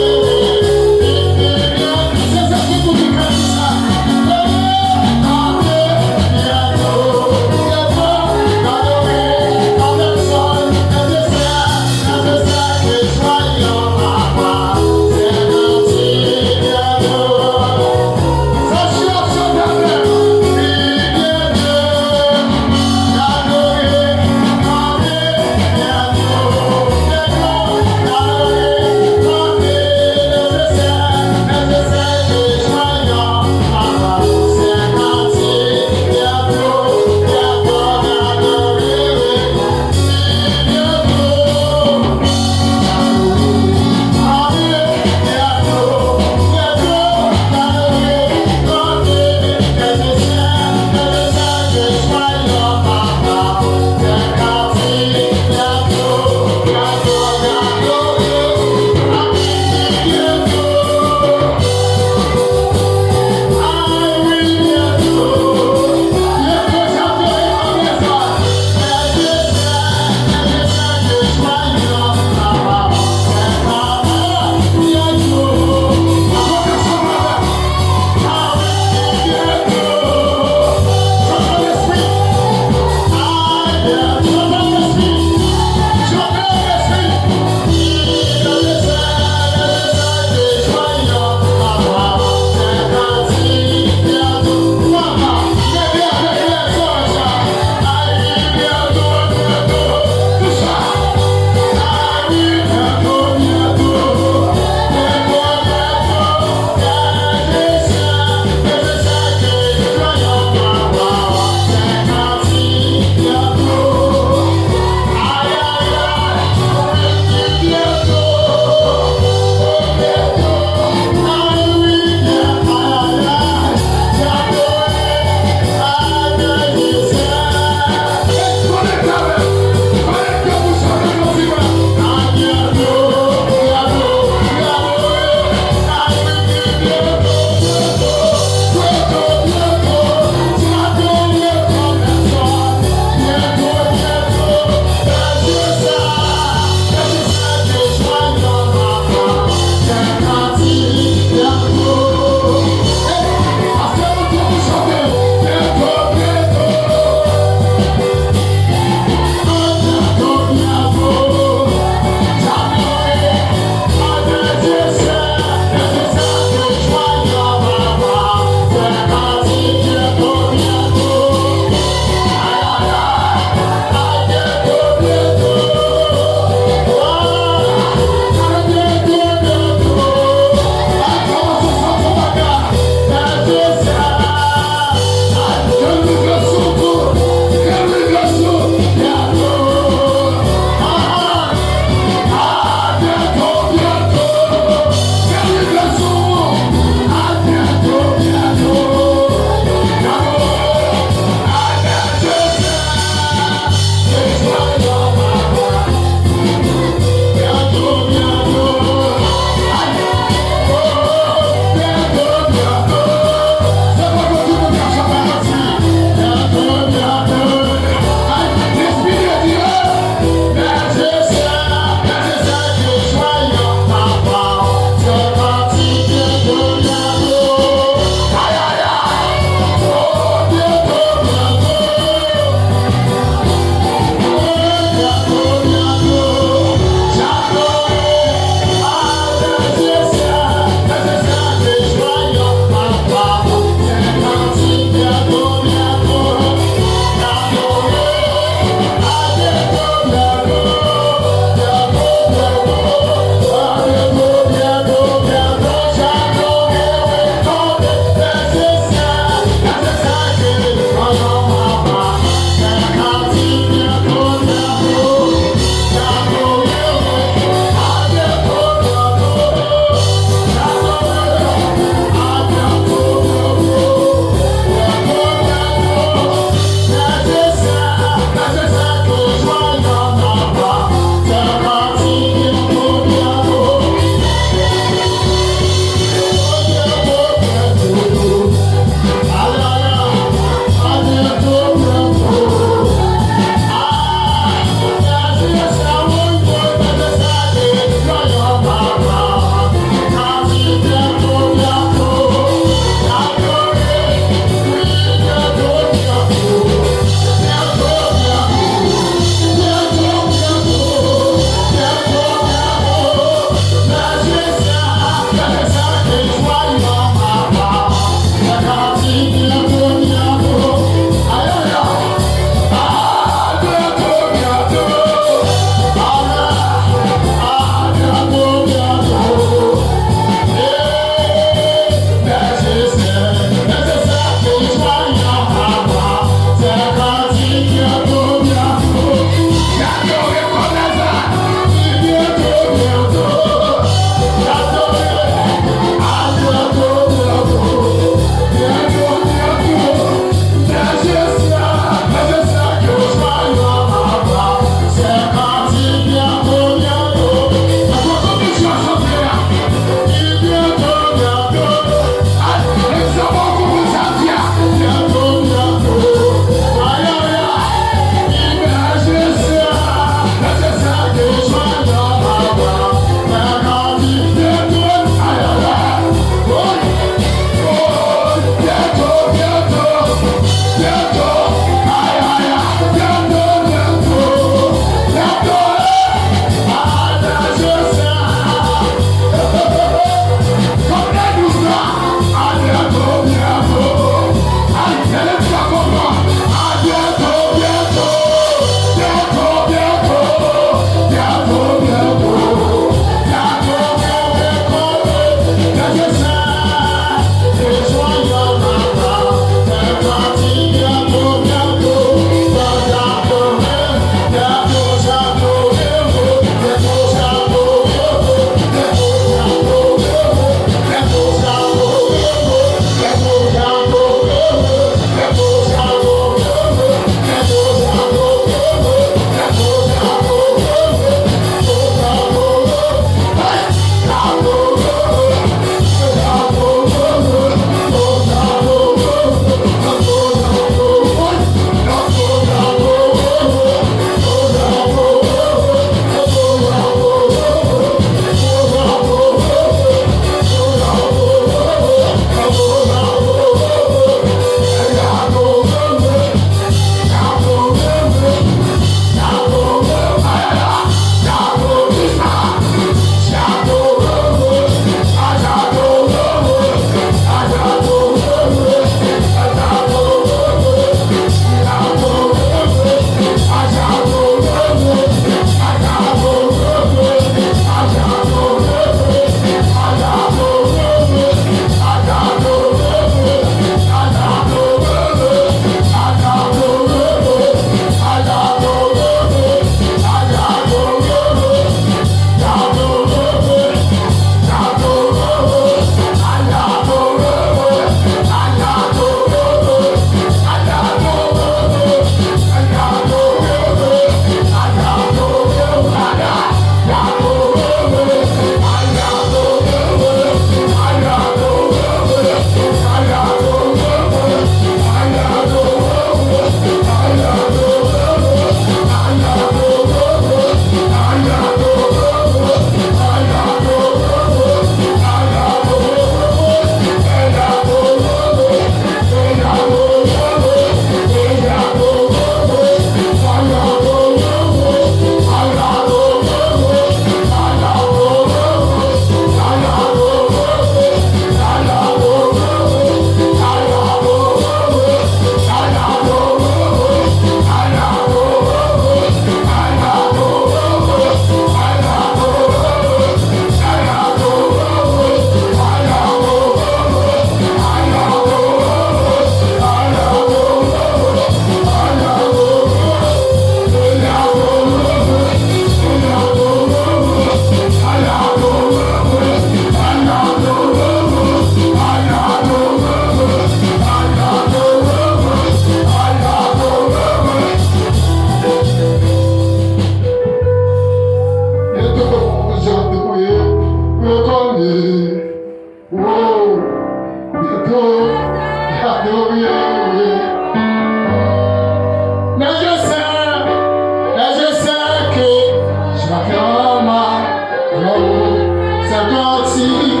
Kantik,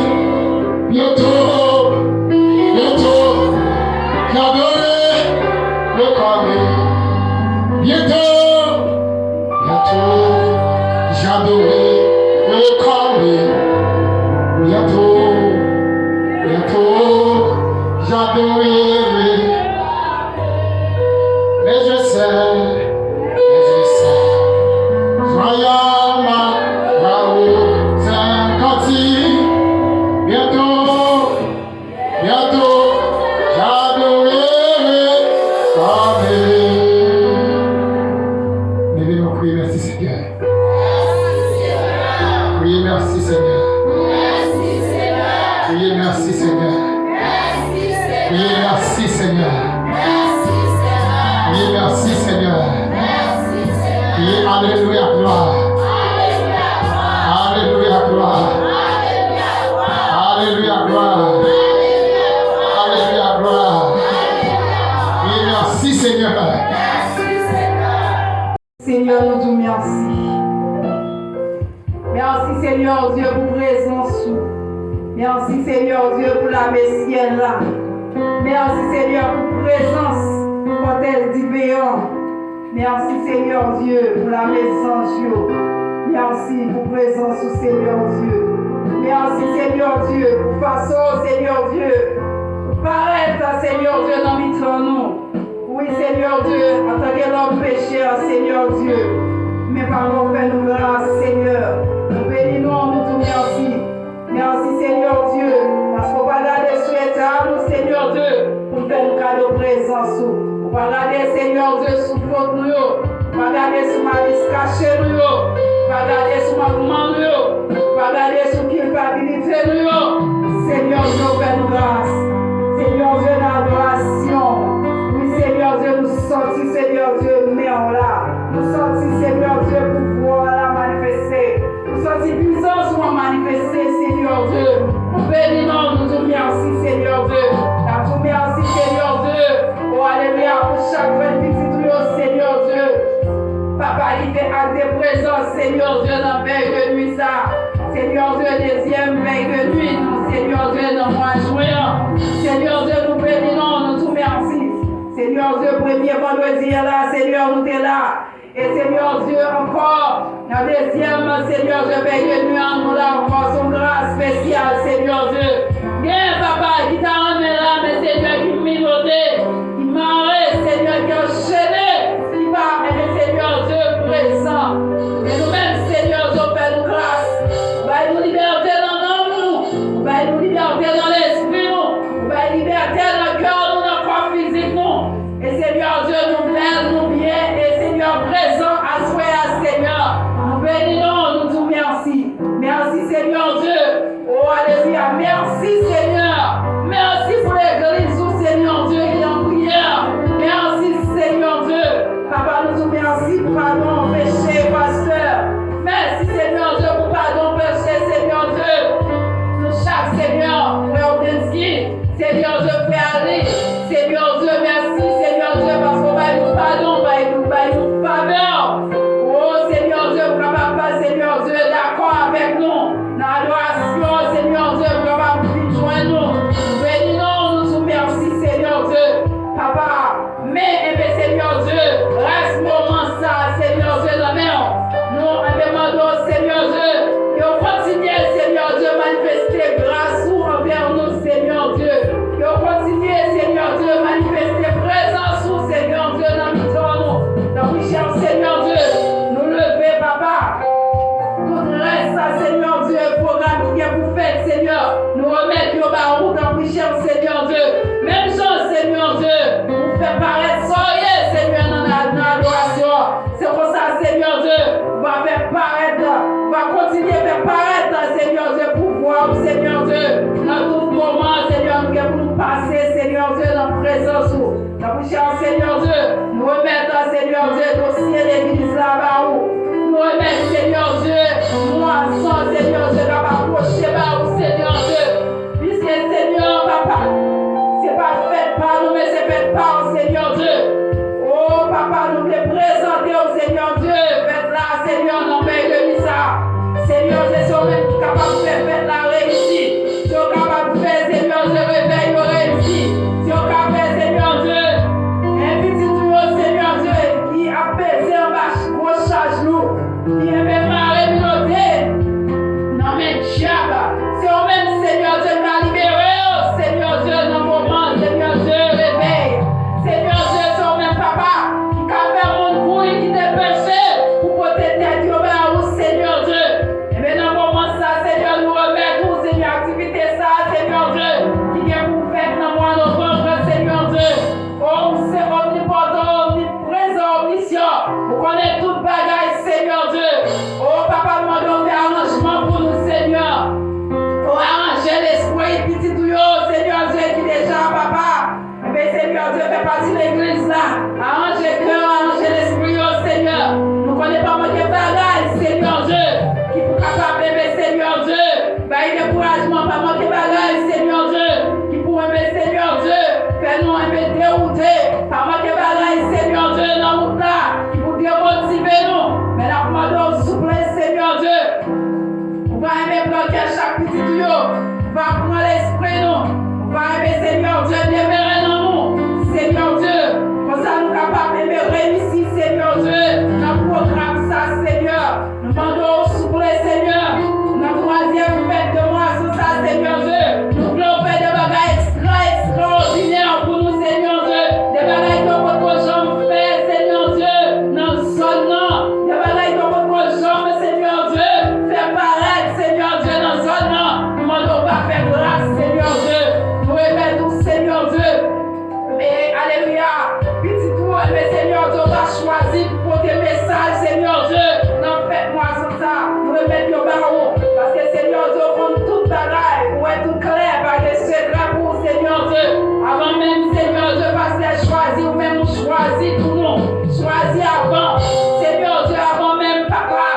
byento, byento, j'adorerai le Corbeau. Byento, byento, j'adorerai le Corbeau. Byento, byento, j'adorerai. Mais je sais, mais je sais, royal ma, bravo, c'est un cantique. Bientôt, bientôt, j'adorerai. Amen. Leve nou priye, mèsi Senyè. Priye, mèsi Senyè. Priye, mèsi Senyè. Priye, mèsi Senyè. Priye, mèsi Senyè. Priye, alelouya, glwa. Alelouya, glwa. Alelouya, glwa. Alelouya, glwa. Priye, mèsi Senyè. Senyè, nou di w mèsi. Mèsi, Senyè Dye, pou prezans ou. Mèsi, Senyè Dye, pou lame syèl la. Mèsi, Senyè, pou prezans pòtèl diven an. Mèsi, Senyè Dye, pou lame zanj yo. Mèsi pou prezans ou, Senyè Dye. Mèsi, Senyè Dye, pou fason, Senyè Dye, ou parèt, Senyè Dye, nan mitan nou. Wi, Senyè Dye, antanke lòm pechè, Senyè Dye, men papa w fè nou gras, Senyè. Nou beni non w, nou di w mèsi. Mèsi, Senyè Dye, paske w pa gade sou eta nou, Senyè Dye, pou n fè nou kado prezans ou. Ou pa gade, Senyè Dye, sou fot nou yo. Ou pa gade sou malis kache nou yo. Ou pa gade sou mankman nou yo. Ou pa gade sou kilpabilite nou yo. Senyè Dye, ou fè nou gras. Senyè Dye, nan adorasyon. Wi, Senyè Dye, nou santi, Senyè Dye, men w la. Nou santi, Senyè Dye, pouvwa w la manifeste. Nou santi pwisans ou an manifeste, Senyè Dye. Nou beni non w, nou di w mèsi, Senyè Dye. N ap di w mèsi, Senyè Dye. O, alelouya, pou chak grenn pitit ou yo, Senyè Dye. Papa ki te ak de prezans, Senyè Dye, nan vèy de nwi sa. Senyè Dye, dezyèm vèy de nwi nou, Senyè Dye, nan mwa jen an. Senyè Dye, nou beni non w, nou di w mèsi. Senyè Dye, premye vandredi an la, Senyè, nou te la. E Senyè Dye, ankò, nan dezyèm, Senyè Dye, vèy de nwi an, nou la ankò, se yon gras espesyal, Senyè Dye. Gen papa ki ta renmen la, men Senyè ki minote, ki mare, Senyè ki anchene, ki pa, ebyen, Senyè Dye, prezan. Men nou menm, Senyè Dye, ou fè nou gras. Ou bay nou libète nan nanm nou. Ou bay nou libète nan lespri nou. Ou bay libète nan kè nou, nan kò fizik nou. E Senyè Dye, nou bèl, nou byen, e Senyè prezan aswè a, Senyè. Nou beni non w, nou di w mèsi. Mèsi, Senyè Dye. O, alelouya. Mèsi, Senyè. Mèsi pou legliz ou, Senyè Dye, ki an priyè. Mèsi, Senyè Dye. Papa, nou di w mèsi pou padon peche, pastè. Mèsi, Senyè Dye, pou padon peche, Senyè Dye. Nou chak, Senyè, frè Obensky. Senyè Dye, frè Alex, Senyè Dye, mèsi, Senyè Dye, paske w bay nou padon, w bay nou, bay nou favè. O, Senyè Dye, pou kapab, Senyè Dye, dakò avèk nou nan adorasyon, Senyè Dye, pou kapab vin jwenn nou. Nou beni non w, nou di w mèsi, Senyè Dye. Papa, men, enben, Senyè Dye, rès moman sa, Senyè Dye, nan men w. Nou, enben, mande w, Senyè Dye, yo kontinye, Senyè Dye, manifeste gras ou anvè nou, Senyè Dye. Yo kontinye, Senyè Dye, manifeste prezans ou, Senyè Dye, nan mitan nou. Tanpri, chè Senyè Dye, nou leve, papa. Tout rès sa, Senyè Dye, pwogram ki gen pou fèt, Senyè, nou remèt yo ba ou, tanpri, chè Senyè Dye. Menm jan, Senyè Dye, ou fè parèt sa w ye, Senyè, nan, nan, nan adorasyon. Se konsa, Senyè Dye, ou va fè parèt, ou va kontinye fè parèt, Senyè Dye, pouvwa w, Senyè Dye, nan tout moman, Senyè, nou gen pou nou pase, Senyè Dye, nan prezans ou. Tanpri, chè Senyè Dye, nou remèt, Senyè Dye, dosye legliz la ba ou. Nou remèt, Senyè Dye, nou ansanm, Senyè Dye, k ap apwoche ba ou, Senyè Dye. Piske, Senyè, papa, se pa fèt pa nou, men se fèt pa w, Senyè Dye. O, papa, nou vle prezante w, Senyè Dye, fèt la, Senyè, nan vèy de nwi sa. Senyè Dye, se ou menm ki kapab fè fèt la. dyab. Se ou menm, Senyè Dye, k ka libere yo, Senyè Dye, nan moman, Senyè Dye, revèy. Senyè Dye, se ou menm, papa, ki ka fè moun kouri kite peche pou pote tèt yo ba ou, Senyè Dye. Ebyen, nan moman sa, Senyè, nou remèt ou, Senyè, aktivite sa, Senyè Dye, ki gen pou fèt nan mwa novanm nan, Senyè Dye. O, ou se omnipotan, omniprezan, omnisyan. Ou konnen tout bagay, Senyè Dye. O, papa, nou mande w fè aranjman pou nou, Senyè. O, aranje lespri pitit ou yo, Senyè Dye, ki deja, papa, enben, Senyè Dye, fè pati legliz la. Aranje kè yo, aranje lespri yo, Senyè. Nou konnen pa manke bagay, Senyè Dye, ki pou kapab, enben, Senyè Dye, bay dekourajman, pa manke bagay, Senyè Dye, ki pou, enben, Senyè Dye, fè nou, enben, dewoute. Pa manke bagay, Senyè Dye, nan wout la, ki pou demotive nou. Men n ap mande w souple, Senyè Dye, ou va, enben, pran kè chak pitit ou yo. Ou va pran lespri nou. Ou va, enben, Senyè Dye, demere nan nou, Senyè Dye. Konsa nou kapab, enben, reyisi, Senyè Dye, nan pwogram sa, Senyè. Nou mande w souple, Senyè, nan twazyèm fèt de mwason sa, Senyè Dye. Nou vle w fè de bagay ekstra, ekstraòdinè pou nou, Senyè Dye. De bagay ke w potko janm fè, Senyè Dye, nan zòn nan. De bagay ke w potko janm, Senyè Dye, fè parèt, Senyè Dye, nan zòn nan. Nou mande w va fè gras, Senyè Dye. Nou remèt ou, Senyè Dye. E, alelouya. Pitit ou, enben, Senyè Dye, ou va chwazi pou pote mesaj, Senyè Dye, nan fèt mwason sa. Nou remèt yo ba ou. Paske, Senyè Dye, ou konn tout bagay. Ou wè tout klè. Pa gen sekrè pou ou, Senyè Dye. Avan menm, Senyè Dye, pastè chwazi, ou menm ou chwazi pou nou. Chwazi avan. Senyè Dye, avan menm, papa.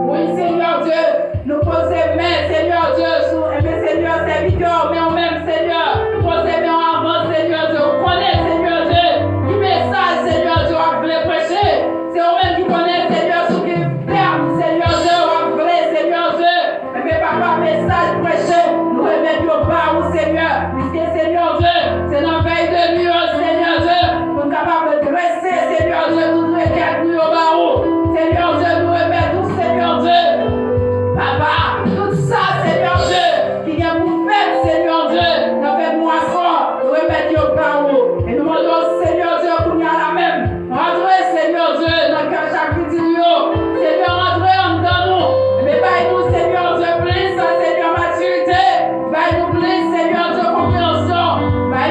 Wi, Senyè Dye. Nou poze men, Senyè Dye, sou, enben, Senyè, sèvitè w, men ou menm, Senyè, poze men w avan, Senyè Dye. Ou konnen, Senyè Dye, ki mesaj, Senyè Dye, w ap vle preche. Se ou menm ki konnen, Senyè, sou ki tèm, Senyè Dye, w ap vle, Senyè Dye. Enben, papa, mesaj preche, nou remèt yo ba ou, Senyè. Piske, Senyè Dye, se nan vèy de nwi yo, Senyè Dye, pou n kapab drese, Senyè Dye, tout rekèt nou yo ba ou. Senyè Dye, nou remèt ou, Senyè Dye. Papa, tout sa, Senyè Dye, ki gen pou fèt, Senyè Dye, nan fèt mwason, nou remèt yo ba ou. E nou mande w, Senyè Dye, kounye a la menm, antre, Senyè Dye, nan kè chak pitit ou yo. Senyè, antre anndan nou. Men bay nou, Senyè Dye, plis, Senyè, matirite. Bay nou plis, Senyè Dye, konpreyansyon. Bay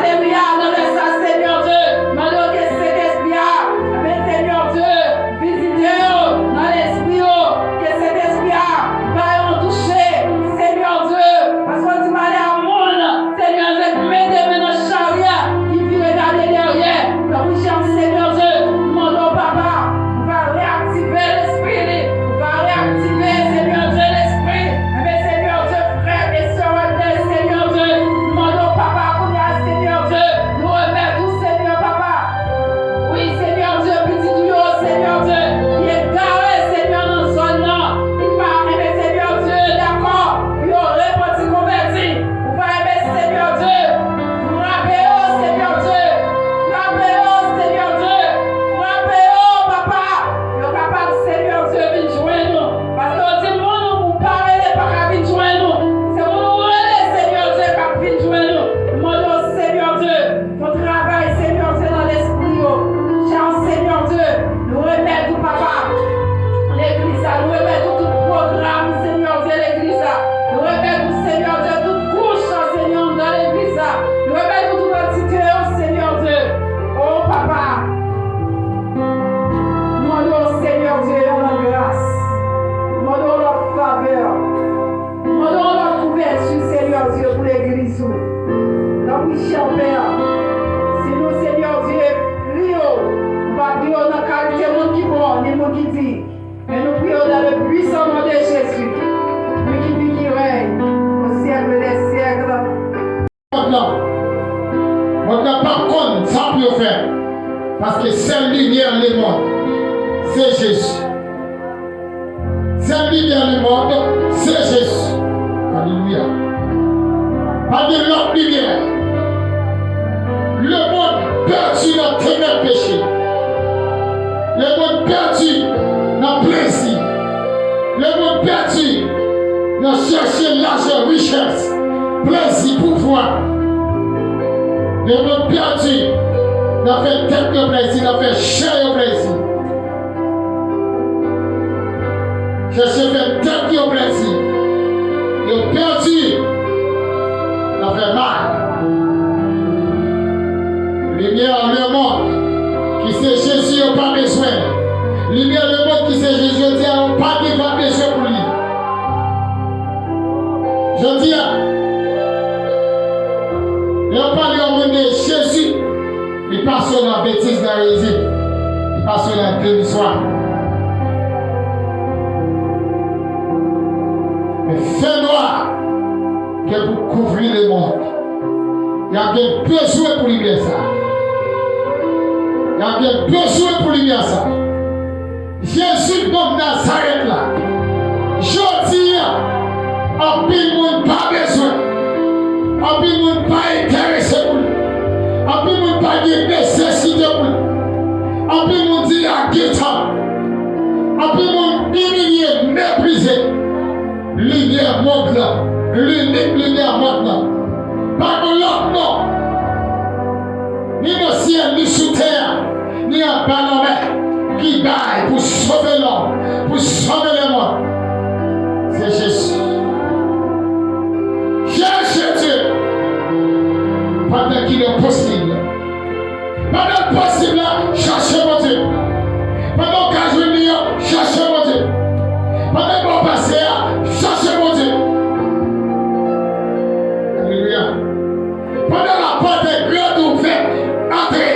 Sentespri a, nan lè sa, Senyè Dye, mande w ke Sentespri a, men Senyè Dye, vizite yo nan lespri yo, ke Sentespri a ba yo yon touche, Senyè Dye, paske w di male a moun, Senyè Dye, ki mete men nan chari a, ki vire gade dèyè, tankou Jèb, Senyè Dye, nou mande w, Papa, ou va reyaktive lespri li, ou va reyaktive, Senyè Dye, lespri, men Senyè Dye, frè e sè Wagner, Senyè Dye, nou mande w, Papa, kounye a, Senyè Dye, nou remèt ou, Senyè, Papa. Wi, Senyè Dye, pitit ou yo, Senyè Dye, ki egare, Senyè, nan zòn nan, ki pa renmen, Senyè Dye, dakò, pou yo repanti, konvèti. Ou pa renmen, Senyè Dye, frape yo, Senyè Dye, frape yo, Senyè Dye, frape yo, Papa. Yo kapab, Senyè Dye, vin jwenn ou. Paske w di moun ou pa rele pa ka vin jwenn ou. Se moun ou rele, Senyè Dye, k ap vin jwenn ou. Nou mande w, Senyè Dye, fè yon travay, Senyè Dye, nan lespri yo. Jan, Senyè Dye, nou remèt ou, Papa, legliz la. Nou remèt ou tout pwogram, Senyè Dye, legliz la. Nou remèt ou, Senyè Dye, tout kouch, Senyè, nan legliz la. Nou remèt ou tout antite yo, Senyè Dye. O, Papa, mande w, Senyè Dye, yon lòt gras. Mande w lòt favè. Mande w lòt kouvèti, Senyè Dye, pou legliz ou. Tanpri, chè Pè, si nou, Senyè Dye, priye w, nou pa priye w nan kalite moun ki bon, ni moun ki di, men nou priye w dans le puissant nom de Jésus, lui qui vit, qui règne au siècle des siècles. Mond nan. Mond nan p ap konn sa pou yo fè. Paske sèl limyè lemonn, se Jezi. Sèl limyè lemonn, se Jezi. Alelouya. Pa gen lòt limyè. Lemonn pèdi nan tenèb peche. Lemonn pèdi nan plezi. Lemonn pèdi nan chèche lajan, richès, plezi, pouvwa. Lemonn pèdi nan fè tèt yo plezi, nan fè chè yo plezi. Chèche fè tèt yo plezi. Yo pèdi nan fè mal. Limyè lemonn ki se Jezi yo pa bezwen. Limyè lemonn ki se Jezi yo di a yo pa gen, pa bezwen pou li. Jodi a, lè yo pale yon moun de Jezi, li pase w nan betiz, nan erezi. Li pase w nan demiswa. Men fènwa gen pou kouvri lemonn. Y ap gen bezwen pou limyè sa. Y ap gen bezwen pou limyè sa. Jezi, nonm Nazarèt la, jodi a, anpil moun pa bezwen, anpil moun pa enterese pou li, anpil moun pa gen nesesite pou li, anpil moun di a gentan, anpil moun imilye, meprize. Limyè mond lan, linik limyè mond lan, pa gen lòt non. Ni nan syèl, ni sou tè a, ni anba lanmè, ki bay pou sove lòm, pou sove lemonn. Se Jezi. Chèche Dye pandan ki lè posib. Pandan l posib la, chache Bondye. Pandan w ka jwenn li an, chache Bondye. Pandan l ba w pase a, chache Bondye. Alelouya. Pandan lapòt e gran ouvè, antre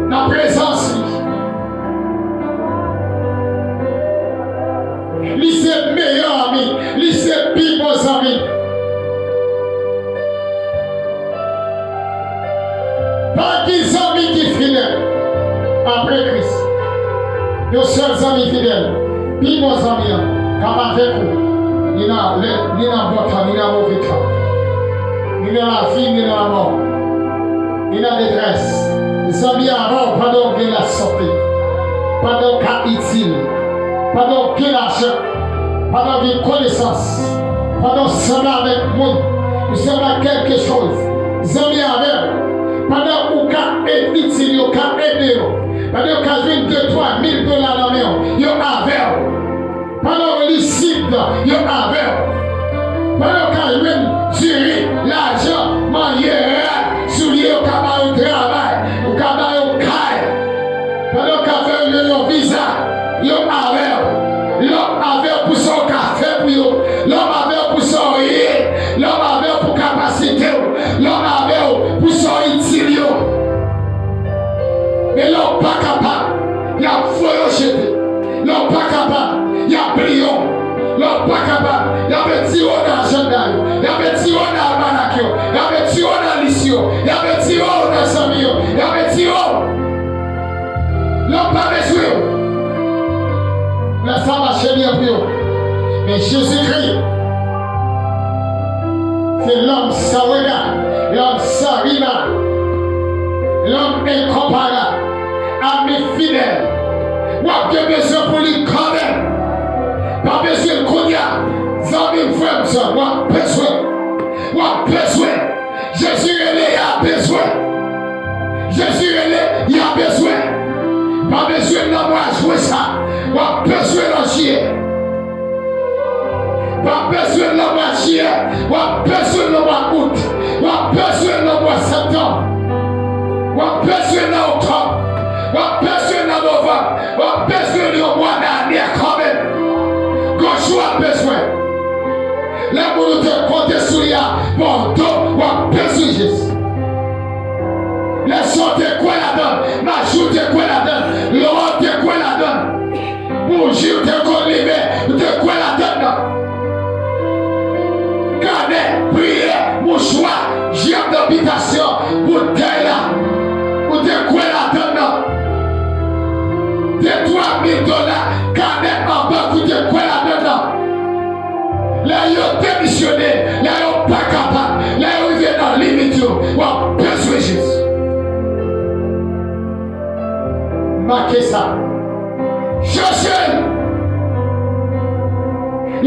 nan prezans li. Li se meyè zanmi, li se pi bon zanmi. Pa gen zanmi ki fidèl apre Kris. Yon sèl zanmi fidèl, pi bon zanmi an, k ap avèk ou. Ni nan, ni nan bon tan, ni nan move tan. Ni nan lavi, ni nan lanmò. Ni nan detrès. Zanmi avè w pandan w gen lasante. Pandan w ka itil. Pandan w gen lajan. Pandan w gen konesans. Pandan w sanble avèk moun. Ou sanble ak kèlke choz. Zanmi avè w. Pandan ou ka e-, itil yo, ka ede yo. Pandan yo ka jwenn de, twa mil dola nan men w, yo avè w. Pandan w lisib, yo avè w. Pandan yo ka jwenn diri, lajan, manje, rad, soulye, yo Lòm avè w. Lòm avè w pou sa w ka fè pou yo. Lòm avè w pou sa w ye. Lòm avè w pou kapasite w. Lòm avè w pou sa w itil yo. Men lè w pa kapab, y ap voye w jete. Lè w pa kapab, y ap bliye w. Lè w pa kapab, y ap retire w nan ajanda yo. Y ap retire w nan almanak yo. Y ap retire w nan lis yo. Y ap retire w nan zanmi yo. Y ap retire w. Lè w pa bezwen yo. Lè sa mache byen pou yo. Men Jezikri, c'est l'homme sans regard, l'homme sans rival, l'homme incomparable, ami fidèl. W ap gen bezwen pou li kanmenm. Pa bezwen l kounye a. Zanmi m, frè m, sè m, w ap bezwen. W ap bezwen. Jezi rele, y a bezwen. Jezi rele, y a bezwen. Pa bezwen nan mwa jen sa. W ap bezwen nan jiyè. W ap bezwen nan mwa jiyè. W ap bezwen nan mwa out. W ap bezwen nan mwa septanm. W ap bezwen nan oktòb. W ap bezwen nan novanm. W ap bezwen nan yon mwa nan ane a kanmenm. Gon jou w ap bezwen. Lè moun ou te konte sou li a ba w do, w ap bezwen Jezi. Lè sa w te kwè ladan l, maji w te kwè ladan l, lò w te kwè ladan l, bouji w te konn limen, ou te kwè ladan l nan. Kanè, priyè, mouchwa, jiyè nan bitasyon, boutèy la, ou te kwè ladan l nan. De twa mil dola, kanè an bank, ou te kwè ladan l nan. Lè yo demisyone, lè yo pa kapab, lè yo rive nan limit yo, w ap bezwen Jezi. Make sa. Chèche l.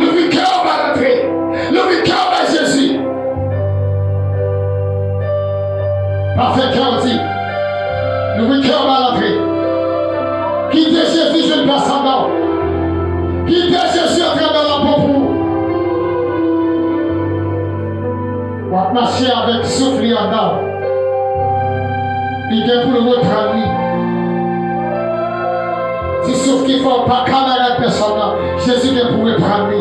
Louvri kè w ba l antre. Louvri kè w bay Jezi. Pa fè kè w di. Louvri kè w ba l antre. Kite Jezi jwenn plas anndan w. Kite Jezi antre anndan lapò pou ou. W ap mache avèk souf li anndan w. Li gen pou l reprann li. Ti souf ki fè w pa kamarad pèsòn nan, Jezi gen pou reprann li.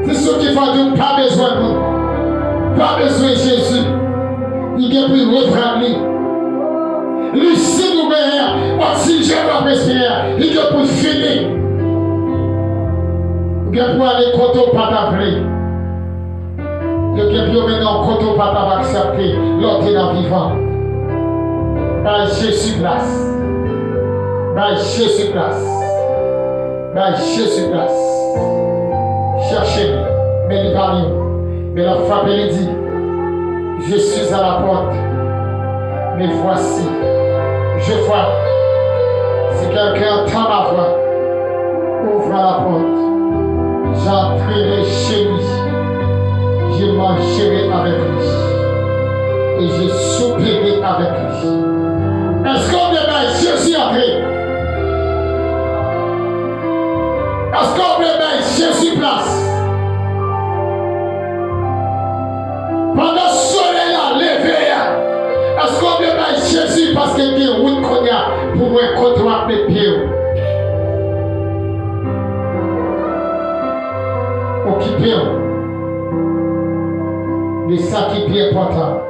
Ti souf ki fè w di w pa bezwen moun, pa bezwen Jezi, li gen pou l reprann li. Lisid ou genyen an, oksijèn w ap respire a, li gen pou l fini. Ou gen pou ale kote w pa ta vle. Yo gen pou yo mennen w kote w pa t ap aksepte lè w te nan vivan. Bay Jezi plas. Bay Jezi plas. Bay Jezi plas. Chèche l, men li pa li w. Men l ap frape, li di, Je suis à la porte. Me voici, je frappe. Si quelqu'un entend ma voix, ouvre la porte. J'entrerai chez lui. Je mangerai avec lui. Et je souperai avec lui. Èske w vle bay Jezi antre? Èske w vle bay Jezi plas? Pandan solèy la leve a, èske w vle bay Jezi, paske gen wout kounye a pou w wè kote w ap met pye w? Okipe w de sa ki pi enpòtan.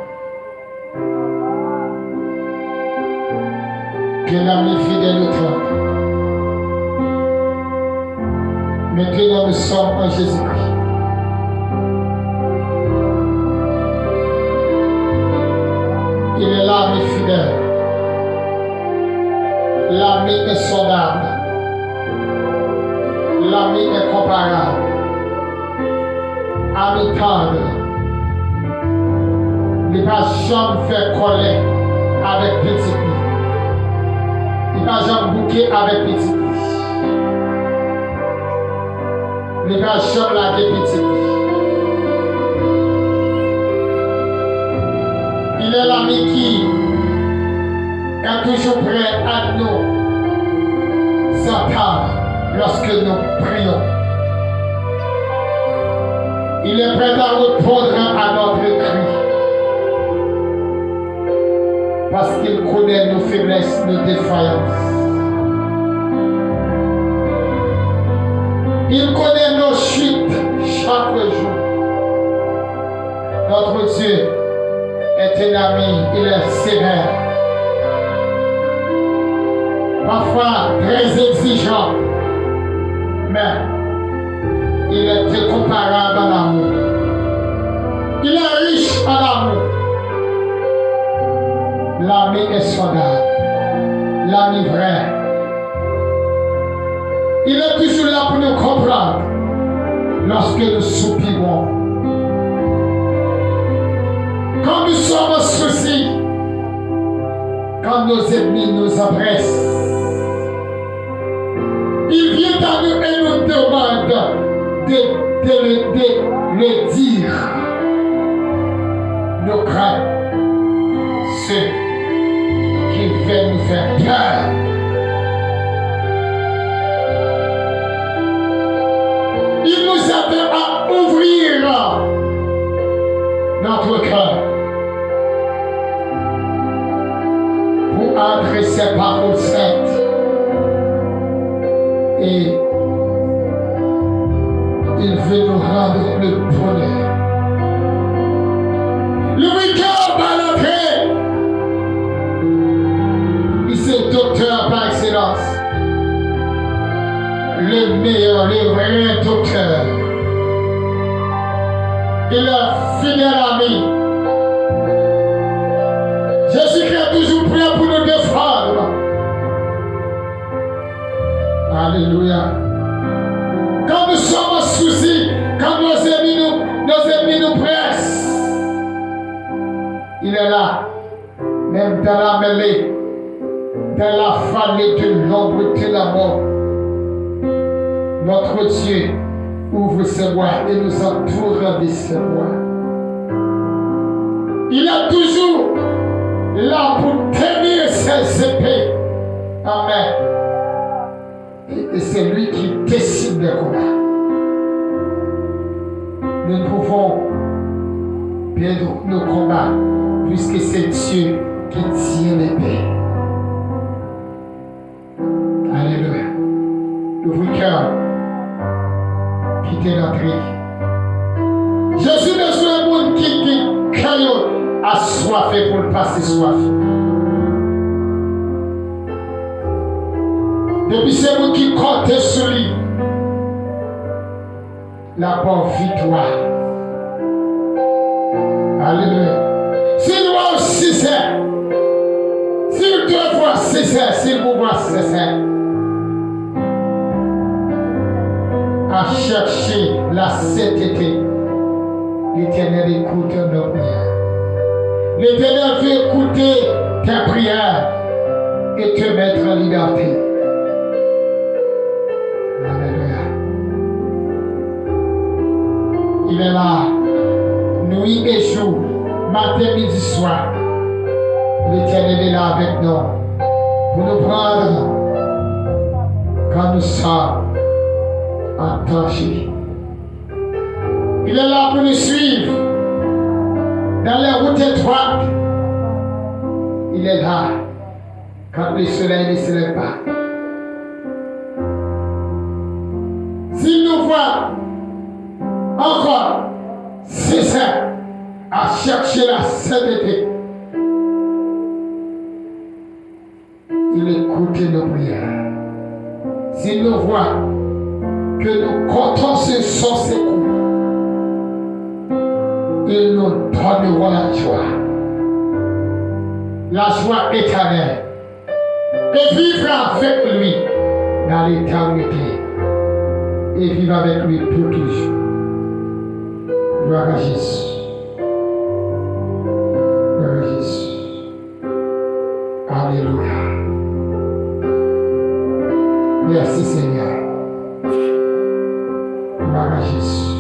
Que l'ami fidèle au temple Maintenant nous sommes en Jésus-Christ. Il est l'ami fidèle, l'ami insondable, l'ami incomparable. Ami tandr. Li pa janm fè kòlè avèk pitit li. Li pa janm bouke avèk pitit li. Li pa janm lage pitit li. Il est l'ami qui est toujours prêt à nous entendre lorsque nous prions. Il est prêt à répondre à notre cri. Parce qu'il connaît nos faiblesses, nos défaillances. Il connaît nos chutes chaque jour. Notre Dieu est un ami, il est sévère. Parfois très exigeant, mais il est incomparable en amour. Il est riche en amour. L'ami insondable, l'ami vrai. Il est toujours là pour nous comprendre lorsque nous soupirons. Quand nous sommes en souci, quand nos ennemis nous oppressent, il vient à nous et nous demande de, de le, de le dire. Nos craintes, ceux qui veulent nous faire peur. Il nous appelle à ouvrir notre cœur pour entrer ses paroles saintes. Et il veut nous rendre le bonheur. Louvri kè w, pa rantre. Li se doktè par excellence. Le meilleur, le vrai docteur. Il est fidèle ami. Jésus-Christ est toujours prêt pour nous défendre. Alléluia. Quand nous sommes en souci, quand nos ennemis nous, nos ennemis nous pressent, il est là. Même dans la mêlée, dans la vallée de l'ombre de la mort, notre Dieu ouvre ses bras et nous entoure de ses bras. Il est toujours là pour tenir ses épées. Amen. Et, et c'est lui qui décide des combats. Nous ne pouvons perdre nos combats puisque c'est Dieu qui tient l'épée. Alléluia. Louvri kè w. Kite l antre. Jezi bezwen moun ki gen kè yo aswafe pou l pase swaf. Depi se moun ki konte sou li, l ap ba w viktwa. Alelouya. Si l wè w sensè, si l te vwa sensè, si l pou vwa sensè, à chercher la sainteté. L'Éternel écoute nos prières. L'Éternel veut écouter tes prières et te mettre en liberté. Alléluia. Il est là, nuit et jour, matin, midi, soir. L'Éternel est là avec nous pour nous prendre quand nous sommes en danger. Il est là pour nous suivre dans les routes étroites. Il est là quand le soleil ne se lève pas. S'il nous voit encore, c'est ça, à chercher la sainteté. Il écoute nos prières. S'il nous voit que nous comptons sur son secours, il nous donnera la joie. La joie éternelle. Et vivre avec lui dans l'éternité. Et vivre avec lui pour toujours. Gloire à Jésus. Gloire à Jésus. Alléluia. Merci Seigneur. Gloire à Jésus.